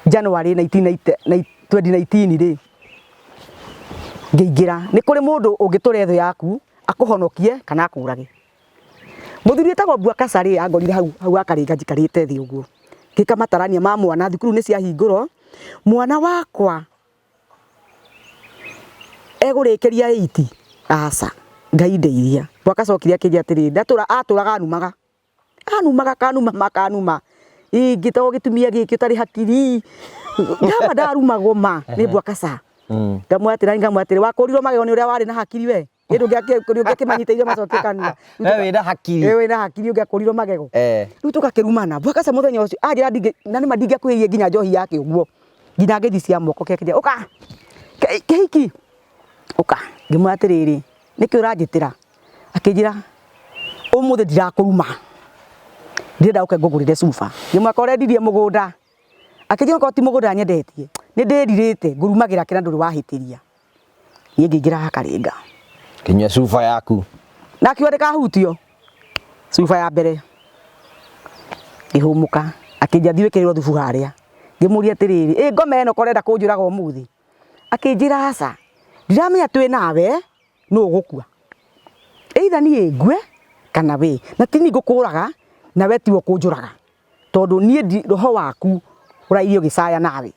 January 2019 rĩ, ngĩingĩra. Nĩ kũrĩ mũndũ ũngĩtũre thũ yaku, akũhonokie kana akũrage. Mũthuri wĩtagwo Mbwakasa rĩ, angorire hau hau akarĩnga njikarĩte thĩ ũguo. Ngĩka matarania ma mwana, thukuru nĩ ciahingũrwo, mwana wakwa egũrĩkĩria 8? Aca, Ngai ndeithia. Mbwakasa okire akĩnjĩra atĩrĩrĩ, ndatũra atũraga anumaga. Anumaga akanuma akanuma. Ingĩtagwo gĩtumia gĩkĩ ũtarĩ hakiri. Ndama ndarumagwo ma nĩ mbwakaca. Ngamwĩra atĩrĩ, ngamwĩra atĩrĩ, wakũrirwo magego nĩ ũrĩa warĩ na hakiri we. Ĩ ndũngĩakĩmanyitĩire macokie kanua. We wĩna hakiri. Ĩ wĩna hakiri ũngĩakũrirwo magego. Eh. Rĩu tũgakĩrumana. Mbwakaca mũthenya ũcio anjĩra ndingĩ na nĩma ndingĩakuhĩrĩirie nginya njohi yake ũguo. Nginya ngeithi cia moko kĩakĩnjĩra ũka. Kĩhiki ũka. Ngĩmwĩra atĩrĩrĩ, nĩkĩ ũranjĩtĩra? Akĩnjĩra ũmũthĩ ndirakũruma. Ndĩrenda ũke ngũgũrĩre cuba. Ngĩmwĩra ko ũrendirie mũgũnda. Akĩnjĩra okorwo ti mũgũnda nyendetie, nĩ ndĩrirĩte ngũrumagĩra kĩ na ndũrĩ wahĩtĩria. Niĩ ngĩingĩra hakaringa. Kinyua cuba yaku. Na akiuga ndĩkahutio. Cuba ya mbere. Ngĩhũmũka. Akĩnjĩra thiĩ wĩkĩrĩrwo thubu harĩa. Ngĩmũria atĩrĩrĩ, ĩ ngoma ĩno ko ũrenda kũnjũraga ũmũthĩ? Akĩnjĩra aca, ndiramenya twĩ nawe nũ ũgũkua. Either niĩ ngue kana we. Na ti niĩ ngũkũraga na we tiwe ũkũnjũraga. Tondũ niĩ ndi roho waku ũrairie ũgĩcaya nawe.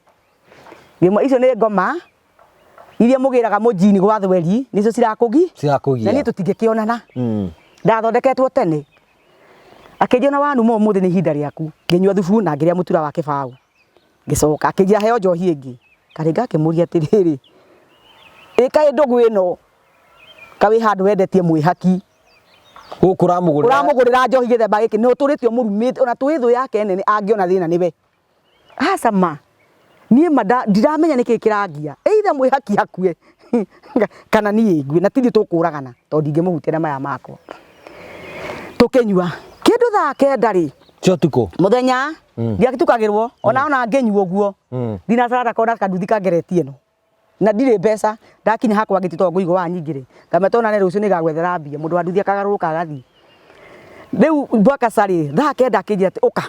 Ngĩmwĩra icio nĩ ngoma iria mũgĩraga mũjini gwa thweri nĩcio cirakũgi Cirakũgia. na niĩ tũtingĩkĩonana. Ndathondeketwo tene. Akĩnjĩra ona wanuma ũmũthĩ nĩ ihinda rĩaku. Ngĩnyua thubu na ngĩrĩa mũtura wa kĩbaũ. Ngĩcoka akĩnjĩra heo njohi ĩngĩ. Karĩnga akĩmũria atĩrĩrĩ, ĩ kaĩ ndũgũ ĩno kaĩ wĩ handũ wendetie mwĩhaki Gũkũ ũramũgũrĩra. Ũramũgũrĩra njohi gĩthemba gĩkĩ nĩ ũtũrĩte ũmũrumĩte ona twĩ thũ yake nene angĩona thĩna nĩwe. Aca ma niĩ ma ndiramenya nĩkĩ kĩrangia either mwĩhaki akue kana niĩ ngue na ti ithuĩ tũkũragana tondũ ndingĩmũhutia na maya makwa. Tũkĩnyua kĩndũ thaa kenda rĩ Cia ũtukũ. Mũthenya ndiatukagĩrwo ona ona ngĩnyua ũguo ndinacara kona kanduthi kangeretie ĩno na ndirĩ mbeca ndakinya hakwa ngĩti tondũ ngũigua wa nyingĩ rĩ ngamenya tondũ rũciũ nĩngagwethera mbia mũndũ wa nduthi akagarũrũka agathiĩ. Rĩu Mbwakaca rĩ thaa kenda akĩnjĩra atĩ ũka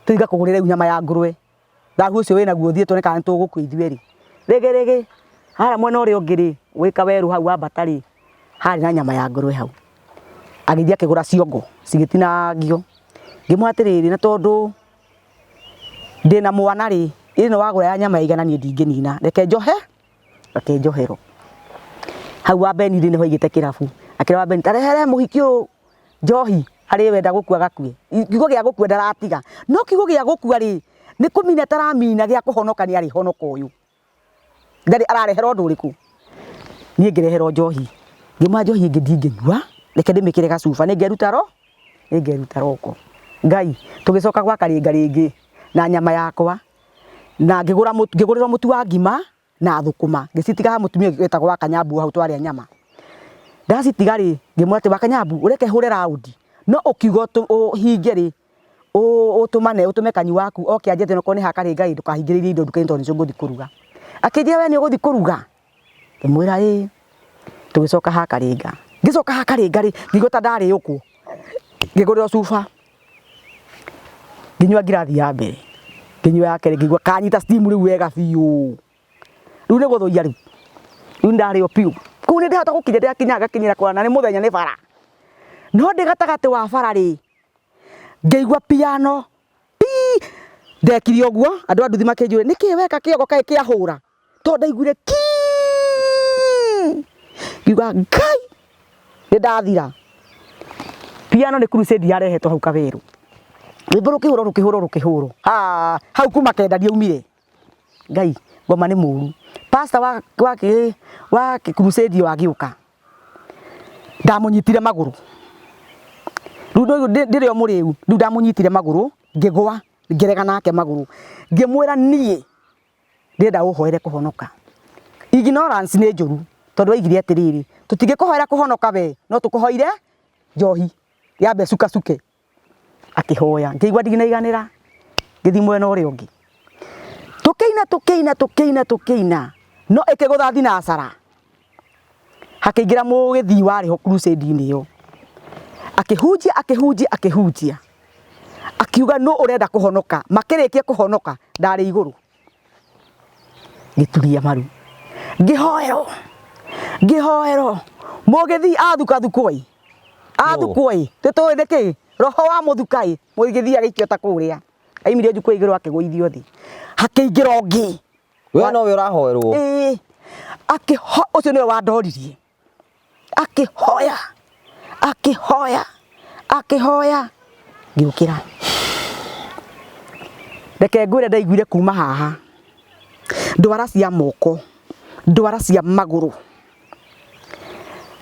tũthiĩ ngakũgũrĩre rĩu nyama ya ngũrwe thahu ũcio wĩnaguo ũthiĩ tuone kana nĩtũgũkua ithuĩ erĩ. Rĩngĩ rĩngĩ harĩa mwena ũrĩa ũngĩ rĩ wĩ kawerũ hau wambata rĩ harĩ na nyama ya ngũrwe hau. Agĩthiĩ akĩgũra ciongo cigĩtinangio. Ngĩmwĩra atĩrĩrĩ na tondũ ndĩna mwana rĩ, ĩno wagũra ya nyama ya igana niĩ ndingĩnina, reke njohe, reke njoherwo. Hau wa Beni rĩ nĩho aigĩte kĩrabu, akĩra wa Beni ta rehere mũhiki ũyũ njohi arĩe wenda gũkua agakue. Kiugo gĩa gũkua ndaratiga, no kiugo gĩa gũkua rĩ, nĩ kũmina ataramina gĩa kũhonoka nĩ arĩhonoka ũyũ. Ndarĩ arareherwo ũndũ ũrĩkũ? Niĩ ngĩreherwo njohi, ngĩmwĩra njohi ĩngĩ ndingĩnyua, reke ndĩmĩkĩre gacuba nĩngeruta ro, nĩngeruta roko. Ngai, tũgĩcoka gwa Karĩnga rĩngĩ na nyama yakwa, na ngĩgũra mũtu, ngĩgũrĩrwo mũtu wa ngima na thũkũma, ngĩcitiga ha mũtumia wetagwo wa Kanyambu hau twarĩa nyama. Ndacitiga rĩ, ngĩmwĩra atĩ wa Kanyambu ũreke hũre raũndi, no ũkiuga ũhinge rĩ, ũtũmane ũtũme kanyi waku oke anjĩre onokorwo nĩ ha Karĩnga ĩ ndũkahingĩrĩrie indo nduka-inĩ tondũ nĩcio ngũthiĩ kũruga. Akĩnjĩra we nĩ ũgũthiĩ kũruga? Ngĩmwĩra ĩĩ. Tũgĩcoka ha Karĩnga. Ngĩcoka ha Karĩnga rĩ, ngĩigua ta ndarĩũkwo. Ngĩgũrĩrwo cuba, ngĩnyua ngirathi ya mbere, ngĩnyua ya kerĩ ngĩigua kanyita steam rĩu wega biũ. Rĩu nĩ gũthũiya rĩu. Rĩu ndarĩo biũ. Kũu nĩ ndĩhota gũkinya ndĩrakinya ngakinyĩra kũraya na nĩ mũthenya nĩ bara. No ndĩ gatagatĩ wa bara rĩ, ngĩigua piano pi ndekire ũguo andũ a nduthi makĩnjũria nĩkĩ weka kĩongo kaĩ kĩahũra tondũ ndaiguire ki ngiuga ngai nĩ ndathira piano nĩ crusade yarehetwo hau kawerũ rwĩmbo rũkĩhũrwo rũkĩhũrwo rũkĩhũrwo ha hau kuma kenda ndiaumire ngai ngoma nĩ mũru pastor wa wa wa crusade ĩyo agĩũka Ndamũnyitire magũrũ. Rĩu ndĩrĩ o mũrĩu, rĩu ndamũnyitire magũrũ, ngĩgwa, ngĩrega nake magũrũ. Ngĩmwĩra niĩ ndĩrenda ũhoere kũhonoka. Ignorance nĩ njũru, tondũ oigire atĩrĩrĩ, tũtingĩkũhoera kũhonoka we, no tũkũhoire njohi yambe ĩcukacuke. Akĩhoya, ngĩigua ndinaiganĩra, ngĩthiĩ mwena ũrĩa ũngĩ. Tũkĩina tũkĩina tũkĩina tũkĩina, no ĩkĩgũtha thinacara. Hakĩingĩra mũgĩthii warĩ ho crusade-inĩ ĩyo. Akĩhunjia akĩhunjia akĩhunjia, akiuga nũ ũrenda kũhonoka. Makĩrĩkia kũhonoka, ndarĩ igũrũ. Ngĩturia maru, ngĩhoerwo, ngĩhoerwo, mũgĩthii athukathukwo ĩ, athukwo ĩ, tũtũĩ nĩkĩ, roho wa mũthuka ĩ, mũgĩthii agĩikio ta kũrĩa, aimire njukua igũrũ akĩgũithio thĩ, hakĩingĩra ũngĩ. We nowe ũrahoerwo. Ĩĩ, akĩho ũcio nĩwe wandoririe, akĩhoya, akĩhoya, akĩhoya, ngĩũkĩra. Reke ngwĩre ndaiguire kuma haha. Ndwara cia moko, ndwara cia magũrũ,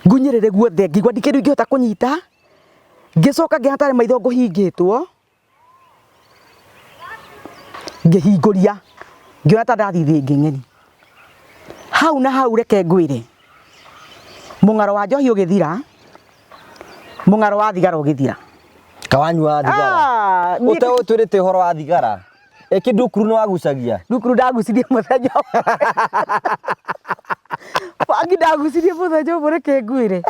ngunyĩrĩre guothe, ngĩigua ndi kĩndũ ingĩhota kũnyita, ngĩcoka ngĩhana tarĩ maitho ngũhingĩtwo, ngĩhingũria, ngĩona ta ndathiĩ thĩ ĩngĩ ng'eni. Hau na hau reke ngwĩre, mũng'aro wa njohi ũgĩthira, mũng'aro wa thigara ũgĩthira. Kawanyua thigara. Ah, niĩ Ũtegũtwĩrĩte ũhoro wa thigara. Ĩ kĩndukuru nĩ wagucagia? Ndukuru ndagucirie mũthenya ũmwe. Bangi ndagucirie mũthenya ũmwe reke ngwĩre.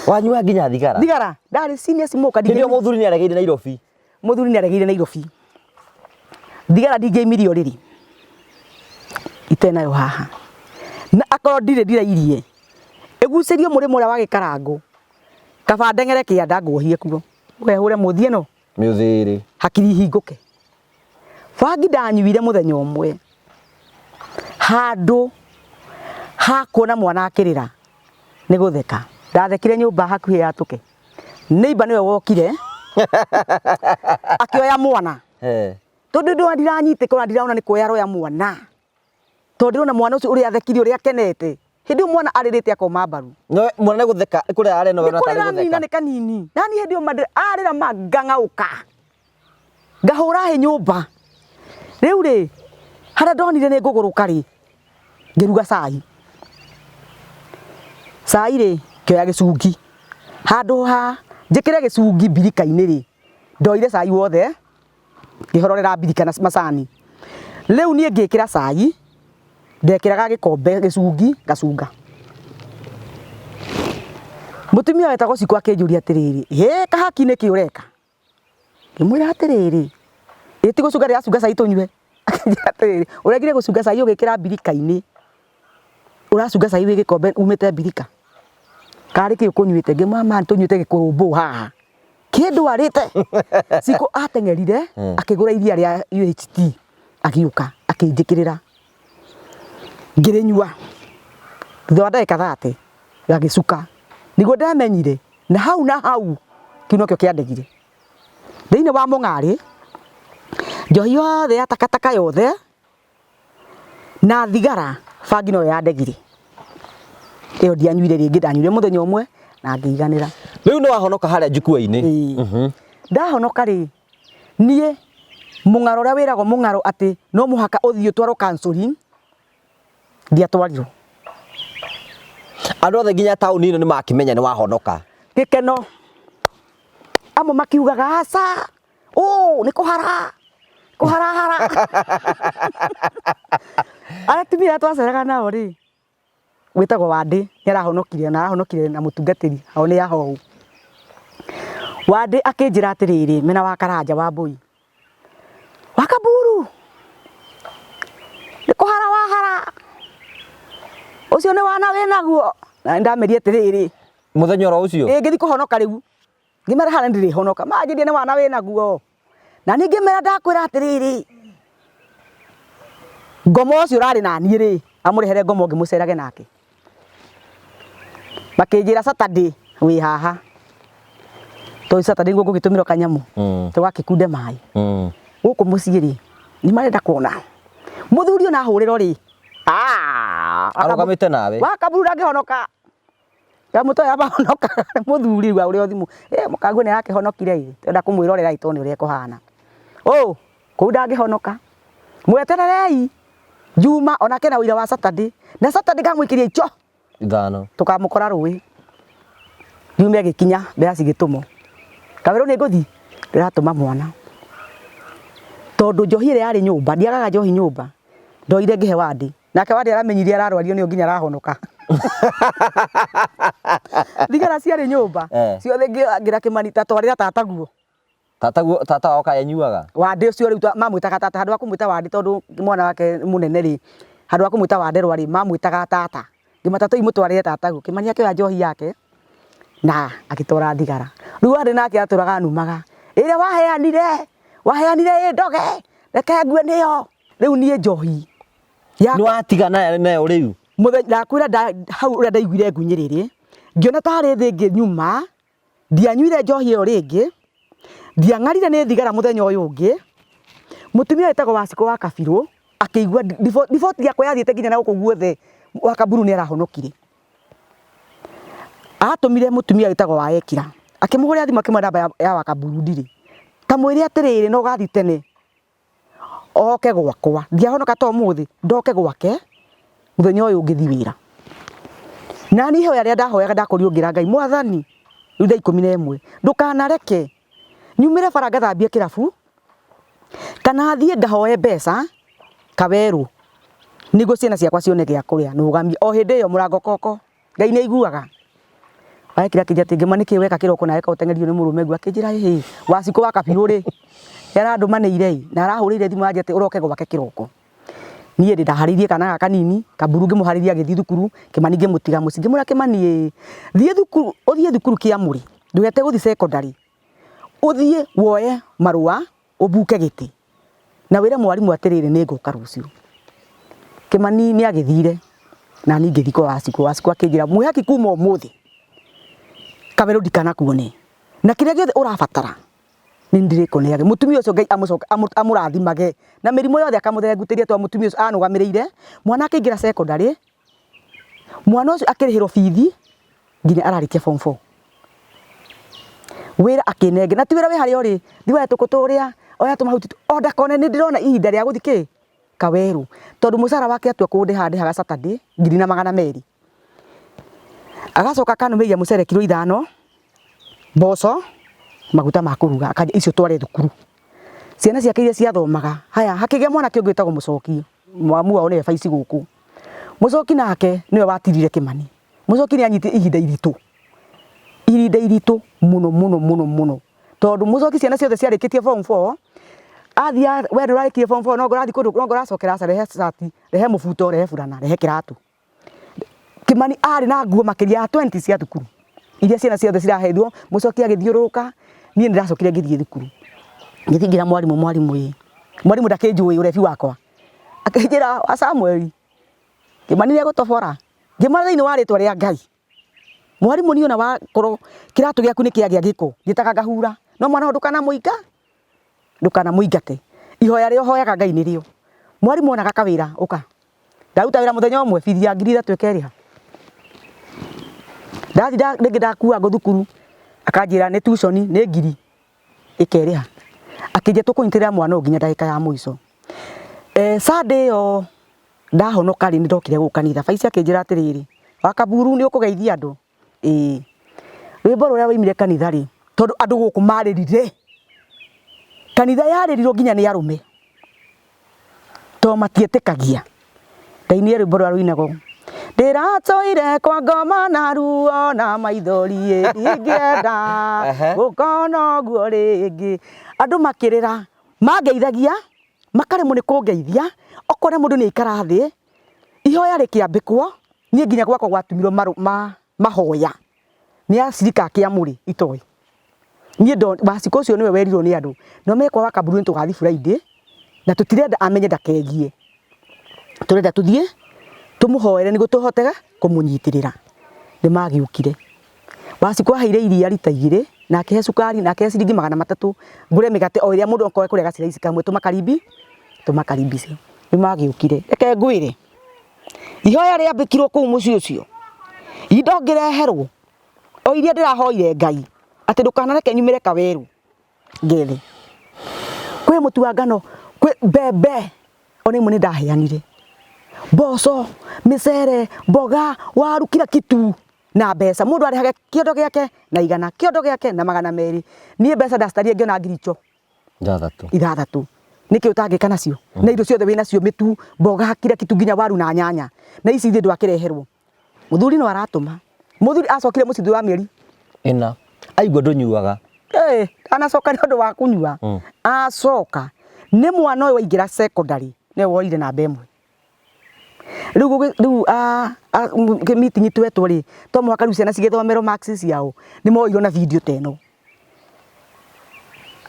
Wanyua nginya thigara? Thigara ndarĩ senior smoker. Hĩndĩ ĩyo mũthuri nĩ aregeire Nairobi. Mũthuri nĩ aregeire Nairobi. Thigara ndingĩaimirie ũrĩrĩ itenayo haha. Na akorwo ndirĩ ndirairie ĩgucĩrio mũrĩmo ũrĩa wa gĩkarangũ kaba ndeng'ere kĩanda nguohie kuo ũkehũre mũthiĩ ĩno Mĩũthĩrĩ. Hakiri ihingũke. Bangi ndanyuire mũthenya ũmwe handũ ha kuona mwana akĩrĩra nĩ gũtheka. Ndathekire nyũmba hakuhĩ yatũke. Neighbor nĩwe wokire akĩoya mwana. Tondũ ndona ndiranyitĩka ona ndiraona nĩ kuoya aroya mwana. Tondũ ndĩrona mwana ũcio ũrĩa athekire ũrĩa akenete. Hĩndĩ ĩyo mwana arĩrĩte akoma mbaru. No mwana nĩ gũtheka nĩ kũrĩra arĩ no Nĩ kũrĩra nina nĩ kanini. Na niĩ hĩndĩ ĩyo ma arĩra ma ngang'aũka. Ngahũra hĩ nyũmba. Rĩu rĩ, harĩa ndonire nĩ ngũgũrũka rĩ, ngĩruga cai. Cai rĩ, ngĩoya gĩcungi. Handũ ha njĩkĩre gĩcungi mbirika-inĩ rĩ, ndoire cai wothe ngĩhororera mbirika na macani. Rĩu niĩ ngĩkĩra cai, ndekĩraga gĩkombe gĩcungi ngacunga. Mũtumia wetagwo Cikũ akĩnjũria atĩrĩrĩ, hĩ kahaki nĩkĩ ũreka? Ngĩmwĩra atĩrĩrĩ, ĩ ti gũcunga ndĩracunga cai tũnyue? Akĩnjĩra atĩrĩrĩ, ũregire gũcunga cai ũgĩkĩra mbirika-inĩ, ũracunga cai wĩ gĩkombe umĩte mbirika? Karĩ kĩ ũkũnyuĩte? Ngĩmwĩra ma tũnyuĩte gĩkũrũmbũ haha. Kĩndwarĩte. Cikũ ateng'erire akĩgũra iria rĩa UHT agĩũka akĩnjĩkĩrĩra. Ngĩrĩnyua. Thutha wa ndagĩka 30 gagĩcuka. Nĩguo ndamenyire na hau na hau kĩu nokĩo kĩandegire. Thĩinĩ wa mũng'arĩ, njohi yothe ya takataka yothe na thigara, bangi noyo yandegire. Ĩyo ndianyuire rĩngĩ, ndanyuire mũthenya ũmwe na ngĩiganĩra. Rĩu nĩ wahonoka harĩa njukua-inĩ. Ĩĩ. Ndahonoka rĩ, niĩ mũng'aro ũrĩa wĩragwo mũng'aro atĩ no mũhaka ũthiĩ ũtwarwo counseling, ndiatwarirwo. Andũ othe nginya taũni ĩno nĩ makĩmenya nĩ wahonoka. Gĩkeno. Amwe makiugaga aca, ũ nĩ kũhara, kũharahara. Atumia arĩa twaceraga nao rĩ, wĩtagwo Wandĩ nĩ arahonokire na arahonokire na mũtungatĩri hao nĩ ahou. Wandĩ akĩnjĩra atĩrĩrĩ, mena wa Karanja wa Mbũi, Wakaburu nĩ kũhara wahara, ũcio nĩ wana wĩnaguo. Na nĩndameria atĩrĩrĩ, Mũthenya oro ũcio? Ĩ ngĩthiĩ kũhonoka rĩu, ngĩmera harĩa ndirĩhonoka, manjĩrire nĩ wana wĩnaguo. Na niĩ ngĩmera ndakwĩra atĩrĩrĩ, ngoma ũcio ũrarĩ naniĩ rĩ, amũrehere ngoma ũngĩ mũcerage nake. Makĩnjĩra Saturday wĩ haha, tondũ Saturday nĩguo ngũgĩtũmĩrwo kanyamũ, tũgakĩkunde maĩ. Gũkũ mũciĩ rĩ, nĩ marenda kuona mũthuri ona ahũrĩrwo rĩ, Arũgamĩte nawe. Wakaburu ndangĩhonoka. Kamũtoya mahonoka mũthuri rĩu ahũrĩrwo thimũ, ĩ mũkaguo nĩ arakĩhonokire ĩ, tũrenda kũmwĩrorera ĩ tuone ũrĩa ĩkũhana. Ũ, kũu ndangĩhonoka. Mwetererei Juma onake na ũira wa Saturday, na Saturday ngamũikĩria icho Ithano. Tũkamũkora rũĩ. Kiumia gĩkinya mbeca cigĩtũmwo. Kawĩrwo nĩ ngũthiĩ, ndĩratũma mwana. Tondũ njohi ĩrĩa yarĩ nyũmba, ndiagaga njohi nyũmba, ndoire ngĩhe Wandĩ. Nake Wandĩ aramenyire ararwario nĩyo nginya arahonoka. Thigara ciarĩ nyũmba, ciothe ngĩra Kĩmani ta twarĩra tata guo. Tata guo tata wao kaĩ anyuaga? Wandĩ ũcio rĩu mamwĩtaga tata handũ ha kũmwĩta Wandĩ tondũ mwana wake mũnene rĩ, handũ ha kũmwĩta Wanderwa rĩ, mamwĩtaga tata. Ngĩmwĩra tata mũtwarĩre tata guo. Kĩmani akĩoya njohi yake na agĩtwara thigara. Rĩu Wandĩ nake atũraga anumaga, ĩrĩa waheanire, waheanire ĩ ndoge, reke ngue nĩyo. Rĩu niĩ njohi Nĩ watigana nayo rĩu? Mũthenya ndakwĩra hau ũrĩa ndaiguire ngunyĩrĩrĩ, ngĩona tarĩ thĩ ĩngĩ nyuma, ndianyuire njohi ĩyo rĩngĩ, ndiang'arire nĩ thigara mũthenya ũyũ ũngĩ. Mũtumia wĩtagwo Wacikũ wa Kabirũ Akĩigua riboti yakwa yathiĩte nginya na gũkũ guothe, Wakaburu nĩ arahonokire. Atũmire mũtumia wĩtagwo wa Ekira, akĩmũhũrĩra thimũ akĩmwĩra namba ya Wakaburu ndirĩ, ta mwĩre atĩrĩrĩ no ũgathiĩ tene oke gwakwa, ndiahonoka ta ũmũthĩ, ndoke gwake mũthenya ũyũ ũngĩ thiĩ wĩra. Na niĩ ihoya rĩrĩa ndahoyaga ndakorirwo ngĩra Ngai, Mwathani, rĩu thaa 11, ndũkanareke nyumĩre bara ngathambie kĩrabu, kana thiĩ ngahoe mbeca kawerũ nĩguo ciana ciakwa cione gĩa kũrĩa, nũgamie. O hĩndĩ ĩyo mũrango koko, Ngai nĩ aiguaga. Wekira akĩnjĩra atĩ ngĩmwa nĩkĩ weka kĩroko nawe ũteng'erio nĩ mũrũme guo, akĩnjĩra ĩhĩ, Wacikũ wa Kabiũ rĩ, nĩ arandũmanĩire ĩ, na arahũrĩire thimũ anjĩra atĩ ũroke gwake kĩroko. Niĩ ndĩ ndaharĩirie kana gaka kanini, Kamburu ngĩmũharĩria agĩthiĩ thukuru, Kĩmani ngĩmũtiga mũciĩ. Ngĩmwĩra Kĩmani ĩ, thiĩ thukuru, ũthiĩ thukuru Kĩamũrĩ, ndũgete gũthiĩ secondary, ũthiĩ woe marũa ũmbuke gĩtĩ na wĩre mwarimũ atĩrĩrĩ nĩ ngũka rũciũ. Kĩmani nĩ agĩthire na niĩ ngĩthiĩ kwa Wacikũ. Wacikũ akĩnjĩra mwĩhaki kuma ũmũthĩ Kawerũ ndikanakuone na kĩrĩa gĩothe ũrabatara nĩ ndĩrĩkũneage. Mũtumia ũcio Ngai amũcoke amũrathimage na mĩrimũ yothe akamũthengutĩria tondũ mũtumia ũcio anũgamĩrĩire mwana akĩingĩra secondary, mwana ũcio akĩrĩhĩrwo bithi nginya ararĩkia form 4. Wĩra akĩnengera, na ti wĩra wĩ harĩa ũrĩ, thiĩ woe tũkũ tũrĩa, oya tũmahuti, o ndakone nĩ ndĩrona ihinda rĩa gũthiĩ kĩ, kawerũ. Tondũ mũcara wake atua kũndĩha andĩhaga Saturday 1200. Agacoka akanũmĩria mũcere kiro 5, mboco, maguta ma kũruga, akanjĩra icio tware thukuru. Ciana ciake iria ciathomaga, haya hakĩgĩa mwanake ũngĩ wĩtagwo Mũcoki, mamu wao nĩwe baici gũkũ. Mũcoki nake nĩwe watirire Kĩmani. Mũcoki nĩ anyitire ihinda iritũ, ihinda iritũ mũno mũno mũno mũno, tondũ Mũcoki ciana ciothe ciarĩkĩtie form 4, athiĩ we ndũrarĩkirie form 4 no anga ũrathiĩ kũndũ no anga ũracokera aca rehe cati, rehe mũbuto, rehe burana, rehe kĩratũ. Kĩmani arĩ na nguo makĩria ya 20 cia thukuru iria ciana ciothe ciraheirwo, Mũcoki agĩthiũrũrũka, niĩ nĩ ndacokire ngĩthiĩ thukuru. Ngĩthiĩ ngĩra mwarimũ, mwarimũ ĩ, mwarimũ ndakĩnjũĩ ũrebi wakwa, akĩnjĩra wa Samuel, Kĩmani nĩ egũtobora, ngĩmwĩra thĩinĩ wa rĩtwa rĩa Ngai, mwarimũ niĩ ona wakorwo kĩratũ gĩaku nĩ kĩagĩa gĩko, njĩtaga ngahura, no mwana ũyũ ndũkanamũinga, ndũkanamũingate. Ihoya rĩrĩa ũhoyaga Ngai nĩrĩo. Mwarimũ onaga kawĩra, ũka. Ndaruta wĩra mũthenya ũmwe, bithi ya 3000 ĩkerĩha. Ndathiĩ rĩngĩ ndakua ngũ thukuru, akanjĩra nĩ tuition nĩ ngiri ĩkerĩha. Akĩnjĩra tũkũnyitĩrĩra mwana ũyũ nginya ndagĩka ya mũico. Sunday ĩyo ndahonoka rĩ, nĩ ndokire gũkũ kanitha, baici akĩnjĩra atĩrĩrĩ, Wakaburu nĩ ũkũgeithia andũ? Ĩĩ. Rwĩmbo rũrĩa rwaimire kanitha rĩ, tondũ andũ gũkũ marĩrire, kanitha yarĩrirwo nginya nĩ arũme, tondũ matietĩkagia. Ndainire rwĩmbo rũrĩa rũinagwo, ndĩratũire kwa ngoma na ruo na maithori ĩ, ndingĩenda gũkona ũguo rĩngĩ. Andũ makĩrĩra, mangeithagia, makaremwo nĩ kũngeithia, ũkona mũndũ nĩ aikara thĩ, ihoya rĩkĩambĩkwo, niĩ nginya gwakwa gwatũmirwo mahoya nĩ acirika a Kĩamũrĩ itoĩ. Niĩ Wacikũ ũcio nĩwe werirwo nĩ andũ, no mekwa wa Kamburu nĩ tũgathiĩ Friday na tũtirenda amenye ndakegie. Tũrenda tũthiĩ tũmũhoere nĩguo tũhote kũmũnyitĩrĩra. Nĩ magĩũkire. Wacikũ aheire iria rita 2 na akĩhe cukari na akĩhe ciringi 300 ngũre mĩgate o ĩrĩa mũndũ okorwo ekũrĩa gaciraici kamwe tũmakarimbi tũmakarimbici. Nĩ magĩũkire. Reke ngwĩre, ihoya rĩambĩkirwo kũu mũciĩ ũcio, indo ngĩreherwo o iria ndĩrahoire Ngai atĩ ndũkanareke nyumĩre kawerũ ngethe. Kwĩ mũtu wa ngano, kwĩ mbembe ona imwe nĩ ndaheanire, mboco, mĩcere, mboga, waru, kila kitu na mbeca. Mũndũ arĩhage kĩondo gĩake na 100, kĩondo gĩake na 200. Niĩ mbeca ndacitarire ngĩona ngiri ico 6. 6. Nĩkĩ ũtangĩka nacio? Na indo ciothe wĩnacio, mĩtu, mboga, kila kitu nginya waru na nyanya. Na ici ithuĩ ndwakĩreherwo. Mũthuri no aratũma. Mũthuri acokire mũciĩ thutha wa mĩeri 4. Aigua ndũnyuaga. Ĩĩ, ndanacoka nĩ ũndũ wa kũnyua. Acoka nĩ mwana ũyũ waingĩra secondary nĩwe woire namba 1. Rĩu rĩu meeting twetwo rĩ, to mũhaka rĩu ciana cigĩthomerwo marks ciao, nĩ moirwo na video ta ĩno.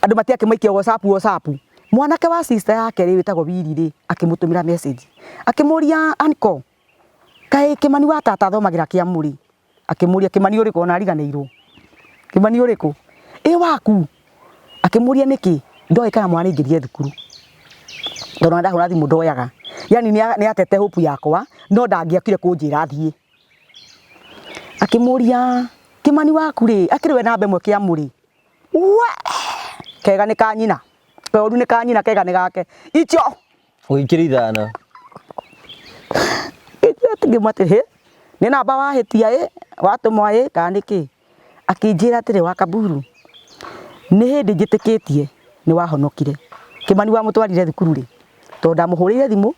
Andũ matiakĩmaikia WhatsApp WhatsApp. Mwanake wa sister yake rĩ wĩtagwo Willy rĩ, akĩmũtũmĩra message. Akĩmũria uncle, kaĩ Kĩmani wa tata athomagĩra Kĩamũrĩ? Akĩmũria Kĩmani ũrĩkũ ona ariganĩirwo. Kĩmani ũrĩkũ? Ĩ waku? Akĩmũria nĩkĩ? Ndoĩ kana mwana aingĩrire thukuru. Tondũ ona ndahũra thimũ ndoyaga. Yani nĩ atete hope yakwa no ndangĩakire kũnjĩra thiĩ. Akĩmũria Kĩmani waku rĩ akĩrĩ we namba ĩmwe kĩamũrĩ. We! Kega nĩ ka nyina. Koru nĩ ka nyina kega nĩ gake. Icio Ũgĩikĩria ithano. Ngĩmwĩra atĩ hĩ nĩ namba wahĩtia ĩ watũmwa ĩ kana nĩkĩ. Akĩnjĩra atĩrĩ wa Kaburu nĩ hĩndĩ njĩtĩkĩtie nĩ wahonokire. Kĩmani wamũtwarire thukuru rĩ? Tondũ ndamũhũrĩire thimũ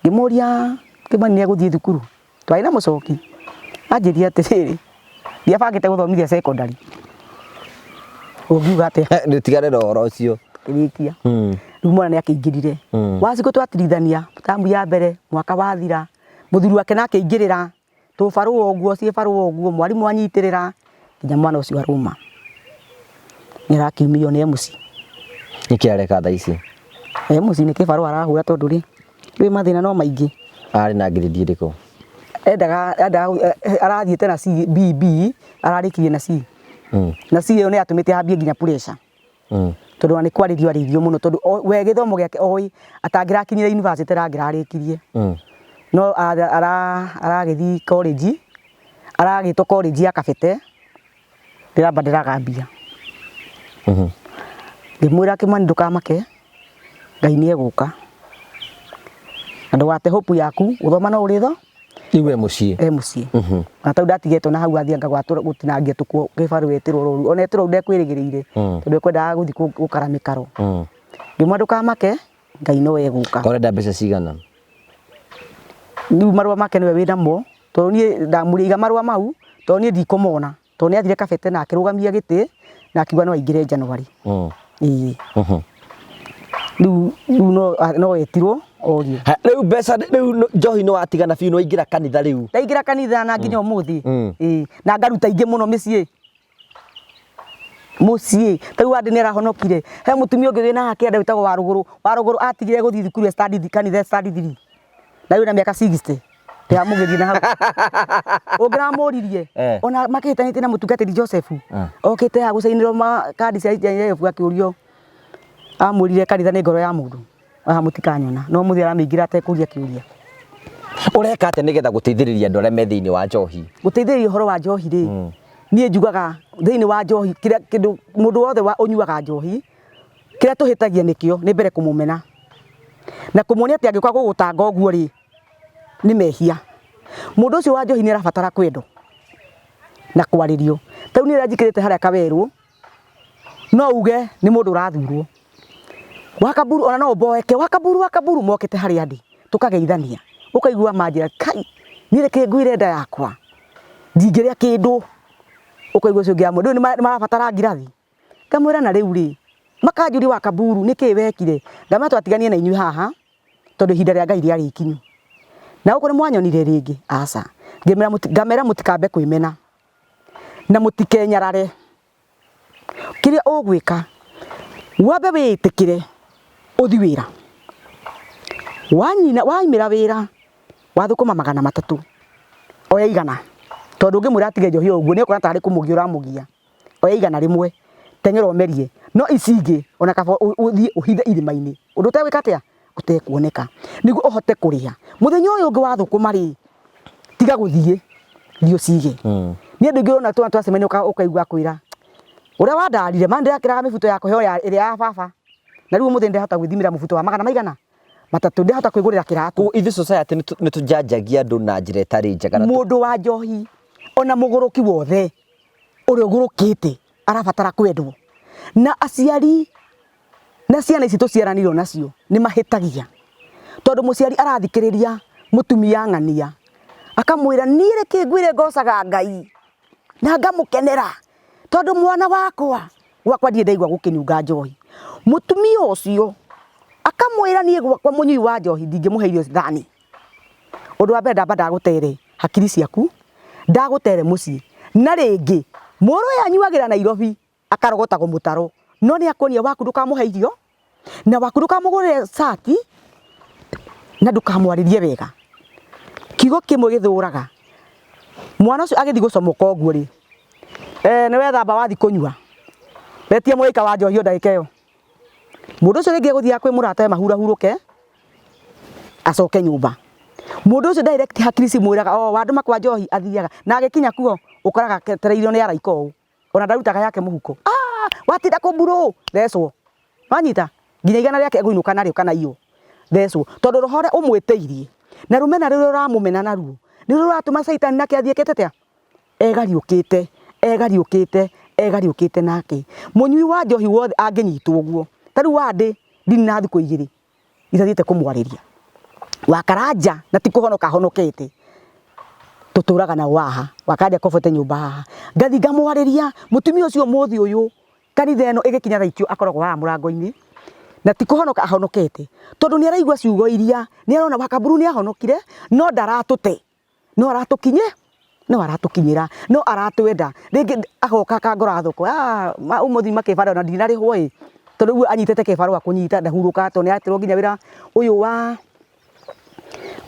ngĩmũria Kĩmani nĩ egũthiĩ thukuru. Twarĩ na mũcoki anjĩrire atĩrĩrĩ ndiabangĩte gũthomithia secondary. Ũngiuga atĩa? Nĩ ũtigane na ũhoro ũcio. Ngĩrĩkia. Rĩu mwana nĩ akĩingĩrire. Wacikũ twatirithania tamu ya mbere mwaka wathira mũthuri wake nake aingĩrĩra tũbarũa ũguo ciĩ barũa ũguo mwarimũ anyitĩrĩra nginya mwana ũcio arũma. Nĩ arakiumio nĩ MC. Nĩkĩ areka thaa ici? MC nĩ kĩbarũa arahũra tondũ rĩ rĩ mathĩna no maingĩ. Arĩ na ngirĩndi ĩrĩkũ? Endaga endaga arathiĩte na C B B ararĩkirie na C. Na C ĩyo nĩ yatũmĩte ambie nginya pressure. Tondũ ona nĩ kwarĩrio arĩirio mũno tondũ we gĩthomo gĩake oĩ atangĩrakinyire university arangĩrarĩkirie. No aragĩthiĩ college aragĩtwo college ya Kabete ndĩramba ndĩragambia. Ngĩmwĩra Kĩmani ndũkamake Ngai nĩ egũka na ndũgate hope yaku gũthoma no ũrĩtho Rĩu e mũciĩ. E mũciĩ. Na tau ndatigetwo na hau athianga gũtinangia tũkuo kĩbarũa etĩrwo rũru ona etĩrwo ndekwĩrĩgĩrĩire tondũ ekwendaga gũthiĩ gũkara mĩkaro. Ngĩmwĩra ndũkamake Ngai no egũka. Ũrenda mbeca cigana? Rĩu marũa make nĩwe wĩnamo tondũ niĩ ndamũrĩiga iga marũa mau tondũ niĩ ndikũmona tondũ nĩ athire Kabete na akĩrũgamia gĩtĩ na akiuga no aingĩre January. Ĩĩ. Rĩu rĩu no no etirwo orio. Rĩu mbeca rĩu njohi nĩ watigana biũ nĩ waingĩra kanitha rĩu. Ndaingĩra kanitha na nginya ũmũthĩ. Ĩĩ na ngaruta ingĩ mũno mĩciĩ. Mũciĩ ta rĩu Andy nĩ arahonokire. He mũtumia ũngĩ wĩna haha kĩanda wĩtagwo Warũgũrũ. Warũgũrũ atigire gũthiĩ thukuru e standard kanitha e standard 3. Na rĩu ena mĩaka 60. Ndĩramũgeria na hau. Ũngĩramũririe ona makĩhĩtanĩtie na mũtungatĩri Joseph okĩte haha gũcainĩrwo kandi cia Joseph akĩũrio amwĩrire kanitha nĩ ngoro ya mũndũ. Haha mũtikanyona. No mũthĩ aramĩingĩra atekũria kĩũria. Ũreka atĩa nĩgetha gũteithĩrĩria andũ arĩa me thĩinĩ wa njohi? Gũteithĩrĩria ũhoro wa njohi rĩ, niĩ njugaga thĩinĩ wa njohi kĩrĩa kĩndũ mũndũ wothe ũnyuaga njohi, kĩrĩa tũhĩtagia nĩkĩo nĩ mbere kũmũmena. Na kũmuonia atĩ angĩũka gũgũtanga ũguo rĩ, nĩ mehia. Mũndũ ũcio wa njohi nĩ arabatara kwendwo na kwarĩrio. Ta rĩu niĩ rĩrĩa njikĩrĩte harĩa Kawerũ, no uge nĩ mũndũ ũrathurwo. Wakaburu ona no ũmboeke wakaburu wakaburu mokĩte harĩa ndĩ tũkageithania ũkaigua manjĩra kai niĩ reke ngwĩre nda yakwa ndingĩrĩa kĩndũ ũkaigua ũcio ũngĩ amwĩra rĩu nĩ marabatara ngirathi ngamwĩra na rĩu rĩ makanjũria wakaburu nĩkĩ wekire ngamwĩra twatiganie na inyuĩ haha tondũ ihinda rĩa Ngai rĩarĩ ikinyu na gũkũ nĩ mwanyonire rĩngĩ aca ngamera mũtikambe kwĩmena na mũtikenyarare Kĩrĩa ũgwĩka, wambe wĩĩtĩkĩre ũthi wĩra. Wanyina waumĩra wĩra, wathũkũma 300, oya 100 tondũ ũngĩmwĩra atige njohi o ũguo nĩ ekuona tarĩ kũmũgia ũramũgia. Oya 100, teng'era ũmerie. No ici ingĩ ona kaba ũthiĩ ũhithe irĩma-inĩ ũndũ ũtegwĩka atĩa? Ũtekuoneka. Nĩguo ũhote kũrĩa. Mũthenya ũyũ ũngĩ wathũkũma rĩ, tiga gũthiĩ, thiĩ ũcige. Niĩ andũ aingĩ ũrona twacemania ũkaigua akwĩra, ũrĩa wandarire, ma nĩndĩrakĩraga mĩbuto ya kũheo ĩrĩa ya baba, na rĩu ũmũthĩ nĩndĩrahota gwĩthimĩra mũbuto wa magana maigana? Matatũ, ndĩrahota kwĩgũrĩra kĩratũ. Koguo ithuĩ society nĩ tũjanjagia andũ na njĩra ĩtarĩ njega. Mũndũ wa njohi ona mũgũrũki wothe ũrĩa ũgũrũkĩte arabatara kwendwo. Na aciari na ciana ici tũciaranirwo nacio nĩ mahĩtagia. Tondũ mũciari arathikĩrĩria mũtumia ng'ania akamwĩra niĩ reke ngwĩre ngocaga Ngai na ngamũkenera tondũ mwana wakwa gwakwa ndirĩ ndaigua gũkĩnunga njohi. Mũtumia ũcio akamwĩra niĩ gwakwa mũnyui wa njohi ndingĩmũhe irio thani. Ũndũ wa mbere ndamba ndagũtere hakiri ciaku, ndagũtere mũciĩ na rĩngĩ mũrũ ũyũ anyuagĩra Nairobi akarogotagwo mũtaro no nĩ akuonia waku ndũkamũhe irio na waku ndũkamũgũrĩre cati na ndũkamwarĩrie wega. Kiugo kĩmwe gĩthũraga mwana ũcio agĩthiĩ gũcomoka ũguo rĩ, nĩ wethamba wathiĩ kũnyua, wetia mũraika wa njohi o ndagĩka ĩyo. Mũndũ ũcio rĩngĩ egũthiaga kwĩ mũratawe mahurahurũke. Acoke nyũmba. Mũndũ ũcio direct hakiri cimwĩraga o wandũma kwa njohi athiaga na agĩkinya kuo ũkoraga etereirio nĩ araika ũũ ona ndarutaga yake mũhuko. Ah, watinda kũmburũ thecwo. Wanyita nginya igana rĩake egũinũka narĩo kana iywo thecwo tondũ roho ũrĩa ũmwĩtĩirie na rũmena rũrĩa ũramũmena naruo nĩ rũratũma caitani nake athiĩ ekĩte atĩa? Egariũkĩte egariũkĩte egariũkĩte nake. Mũnyui wa njohi wothe angĩnyitwo ũguo ta rĩu wandĩ ndini na thikũ igĩrĩ itathiĩte kũmwarĩria wakaranja na ti kũhonoka ahonokete tũtũraga nao haha wakaranja kobote nyũmba haha ngathi ngamwarĩria mũtumia ũcio mũthĩ ũyũ kanitha ĩno ĩgĩkinya thaa icio akoragwo haha mũrango-inĩ na ti kũhonoka ahonokete tondũ nĩ araigua ciugo iria nĩ arona wakamburu nĩ ahonokire no ndaratũte no aratukinye no aratukinyira no aratwenda ringi agoka akangora thoko ah umuthi makibara ona ndinarĩhwo ĩ tondu rĩu anyitĩte kĩbarũa kũnyita ndahurũka tondũ nĩ areterwo nginya wĩra ũyũ wa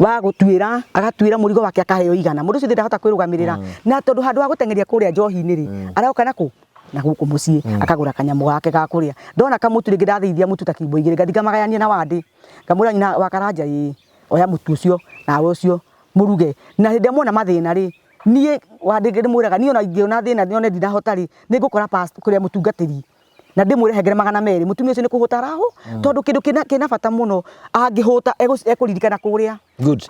wa gũtuĩra agatuĩra mũrigo wake akaheo igana mũndũ ũcio ndahota kwĩrũgamĩrĩra na tondũ handũ ha gũteng'eria kũrĩa njohi-inĩ rĩ aroka na kũ na gũkũ mũciĩ akagũra kanyamũ gake ga kũrĩa ndona kamũtu rĩngĩ ndathĩithia mũtu ta kimbo igĩrĩ ngathi ngamagayania na wandĩ ngamwĩra nyina wa karanja ĩ oya mũtu ũcio nawe ũcio mũruge na hĩndĩ ĩrĩa muona mathĩna rĩ niĩ wandĩ ndĩmwĩraga niĩ ona ingĩona thĩna nyone ndinahota rĩ nĩ ngũkora kũrĩa mũtungatĩri na ndĩmwĩre hengere 200 mũtumia ũcio nĩ kũhũta arahũ tondũ kĩndũ kĩna bata mũno angĩhũta ekũririkana kũrĩa. Good.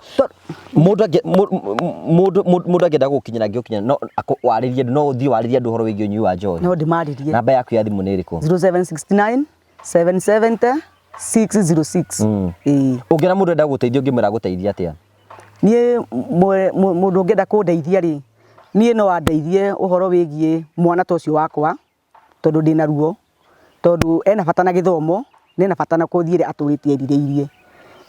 Mũndũ mũndũ angĩenda gũkinyĩra angĩgũkinyĩra no warĩrie andũ no ũthiĩ warĩrie andũ ũhoro wĩgiĩ ũnyui wa njohi. No ndĩmarĩrie. Namba yaku ya thimũ nĩ ĩrĩkũ? 0769 770 606. Ĩĩ. Ũngĩona mũndũ enda gũteithia ũngĩmwĩra agũteithie atĩa? Niĩ mũndũ ũngĩenda kũndeithia rĩ niĩ no andeithie ũhoro wĩgiĩ mwana ta ũcio wakwa tondũ ndĩna ruo tondũ ena bata na gĩthomo na ena bata na kothi ĩrĩa atũrĩtie erirĩirie.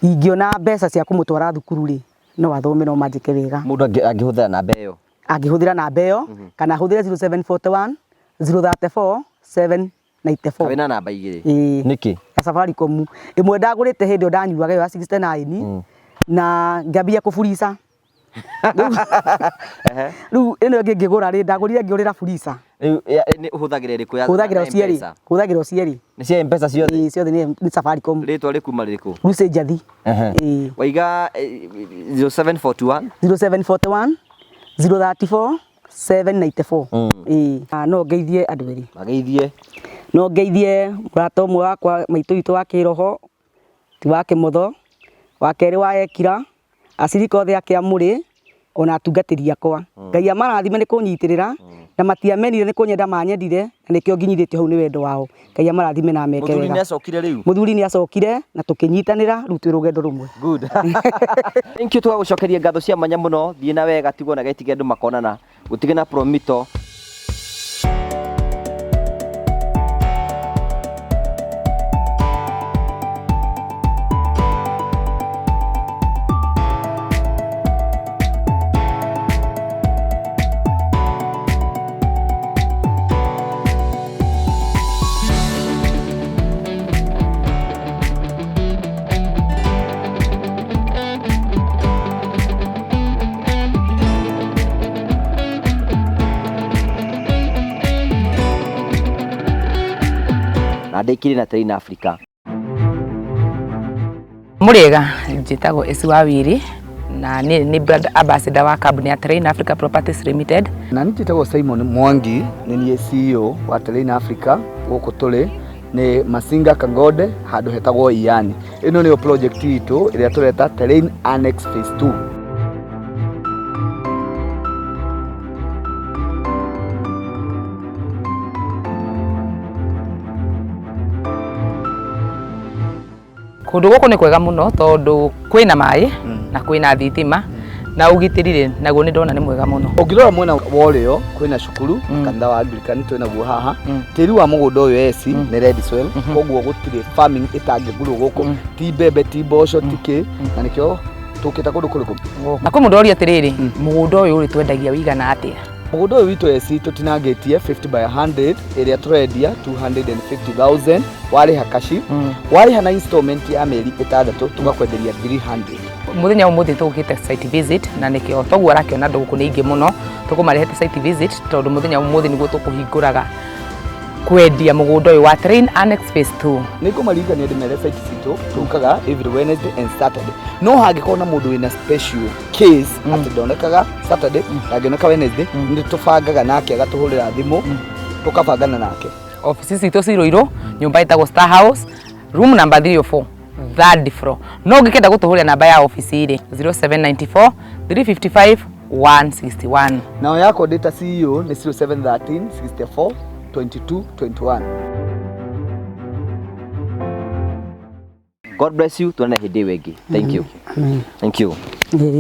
Ingĩona mbeca cia kũmũtwara thukuru rĩ no athome no manjĩke wega. Mũndũ angĩhũthĩra namba ĩyo? Angĩhũthĩra namba ĩyo kana ahũthĩre 0741 034 794. Wĩna namba igĩrĩ? Ĩĩ. Nĩkĩ? Ya Safaricom ĩmwe ndagũrĩte hĩndĩ ĩyo ndanyuaga ĩyo ya 69 na ngĩambia kũburica. Rĩu ĩno ĩngĩ ngĩgũra rĩ ndagũrire ngĩũrĩra furisa. Rĩu nĩ ũhũthagĩra ĩrĩkũ ya Hũthagĩra cierĩ, hũthagĩra cierĩ. Nĩ cia M-Pesa ciothe? Ĩĩ ciothe nĩ Safaricom. Rĩtwa rĩkuma rĩrĩkũ? Lucy Njathi. Ĩĩ. Waiga 0741 0741 034 794. Ĩĩ. No ngeithie andũ erĩ. Mageithie. No ngeithie mũrata ũmwe wakwa maitũ witũ wa kĩroho ti wa kĩmotho wa kerĩ wa Ekira acirika othe a Kĩamũrĩ ona atungatĩri akwa. Ngai amarathime nĩ kũnyitĩrĩra na matiamenire nĩ kũnyenda manyendire na nĩkĩo nginyithĩtio hau nĩ wendo wao. Ngai amarathime na ameke Mũthuri wega. nĩ acokire rĩu? Mũthuri nĩ acokire na tũkĩnyitanĩra rĩu twĩ rũgendo rũmwe. Good. Thank you tũgagũcokeria ngatho cia mwanya mũno thiĩ na wega tigwo na getige andũ makonana gũtige na promito. Na ndĩkire na Terrain Africa. Mũrĩega, njĩtagwo Esi Wawiri na niĩ nĩ brand ambassador wa kambuni ya Terrain Africa Properties Limited. Na niĩ njĩtagwo Simon Mwangi, nĩ niĩ CEO wa Terrain Africa. Gũkũ tũrĩ nĩ Masinga Kangode handũ hetagwo Iyani. Ĩno nĩyo project itũ ĩrĩa tũreta Terrain Annex Phase 2. Kũndũ gũkũ nĩ kwega mũno tondũ kwĩna maĩ na kwĩna thitima na ũgitĩri rĩ naguo nĩ ndona nĩ mwega mũno. Ũngĩrora mwena wa ũrĩo kwĩna cukuru kanitha wa Anglican twĩnaguo haha. Tĩri wa mũgũnda ũyũ eci nĩ red soil, koguo gũtirĩ farming ĩtangĩgurwo gũkũ, ti mbembe ti mboco ti kĩ, na nĩkĩo tũkĩte kũndũ kũrĩkũ. Na kwĩ mũndũ oria atĩrĩrĩ, mũgũnda ũyũ rĩ twendagia wĩigana atĩa? Mũgũnda ũyũ witũ eci tũtinangĩtie 50 by 100 ĩrĩa tũrendia 250,000 warĩha kaci, warĩha na installment ya mĩeri ĩtandatũ tũgakwenderia 300. Mũthenya ũmũthĩ tũgũkĩte site visit na nĩkĩo toguo arakĩona andũ gũkũ nĩ aingĩ mũno tũkũmarehete site visit tondũ mũthenya ũmũthĩ nĩguo tũkũhingũraga Kwendia mũgũnda ũyũ wa Train Annex Phase 2. Nĩ ngũmaririkania ndĩmere site citũ tũkaga every Wednesday and Saturday, no hangĩkorwo na mũndũ wĩna special case atĩ ndonekaga Saturday, ndangĩoneka Wednesday, nĩ tũbangaga nake agatũhũrĩra thimũ, tũkabangana nake. Obici citũ ci Ruiru, nyũmba ĩtagwo Star House, room number 304, third floor. No ũngĩkenda gũtũhũrĩra namba ya obici rĩ, 0794 355 161. Nao yakwa ndĩ ta CEO nĩ 0713 64 22 21. God bless you, tuonane hĩndĩ ĩyo ĩngĩ. Thank you. Amen. Thank you. Ĩĩ.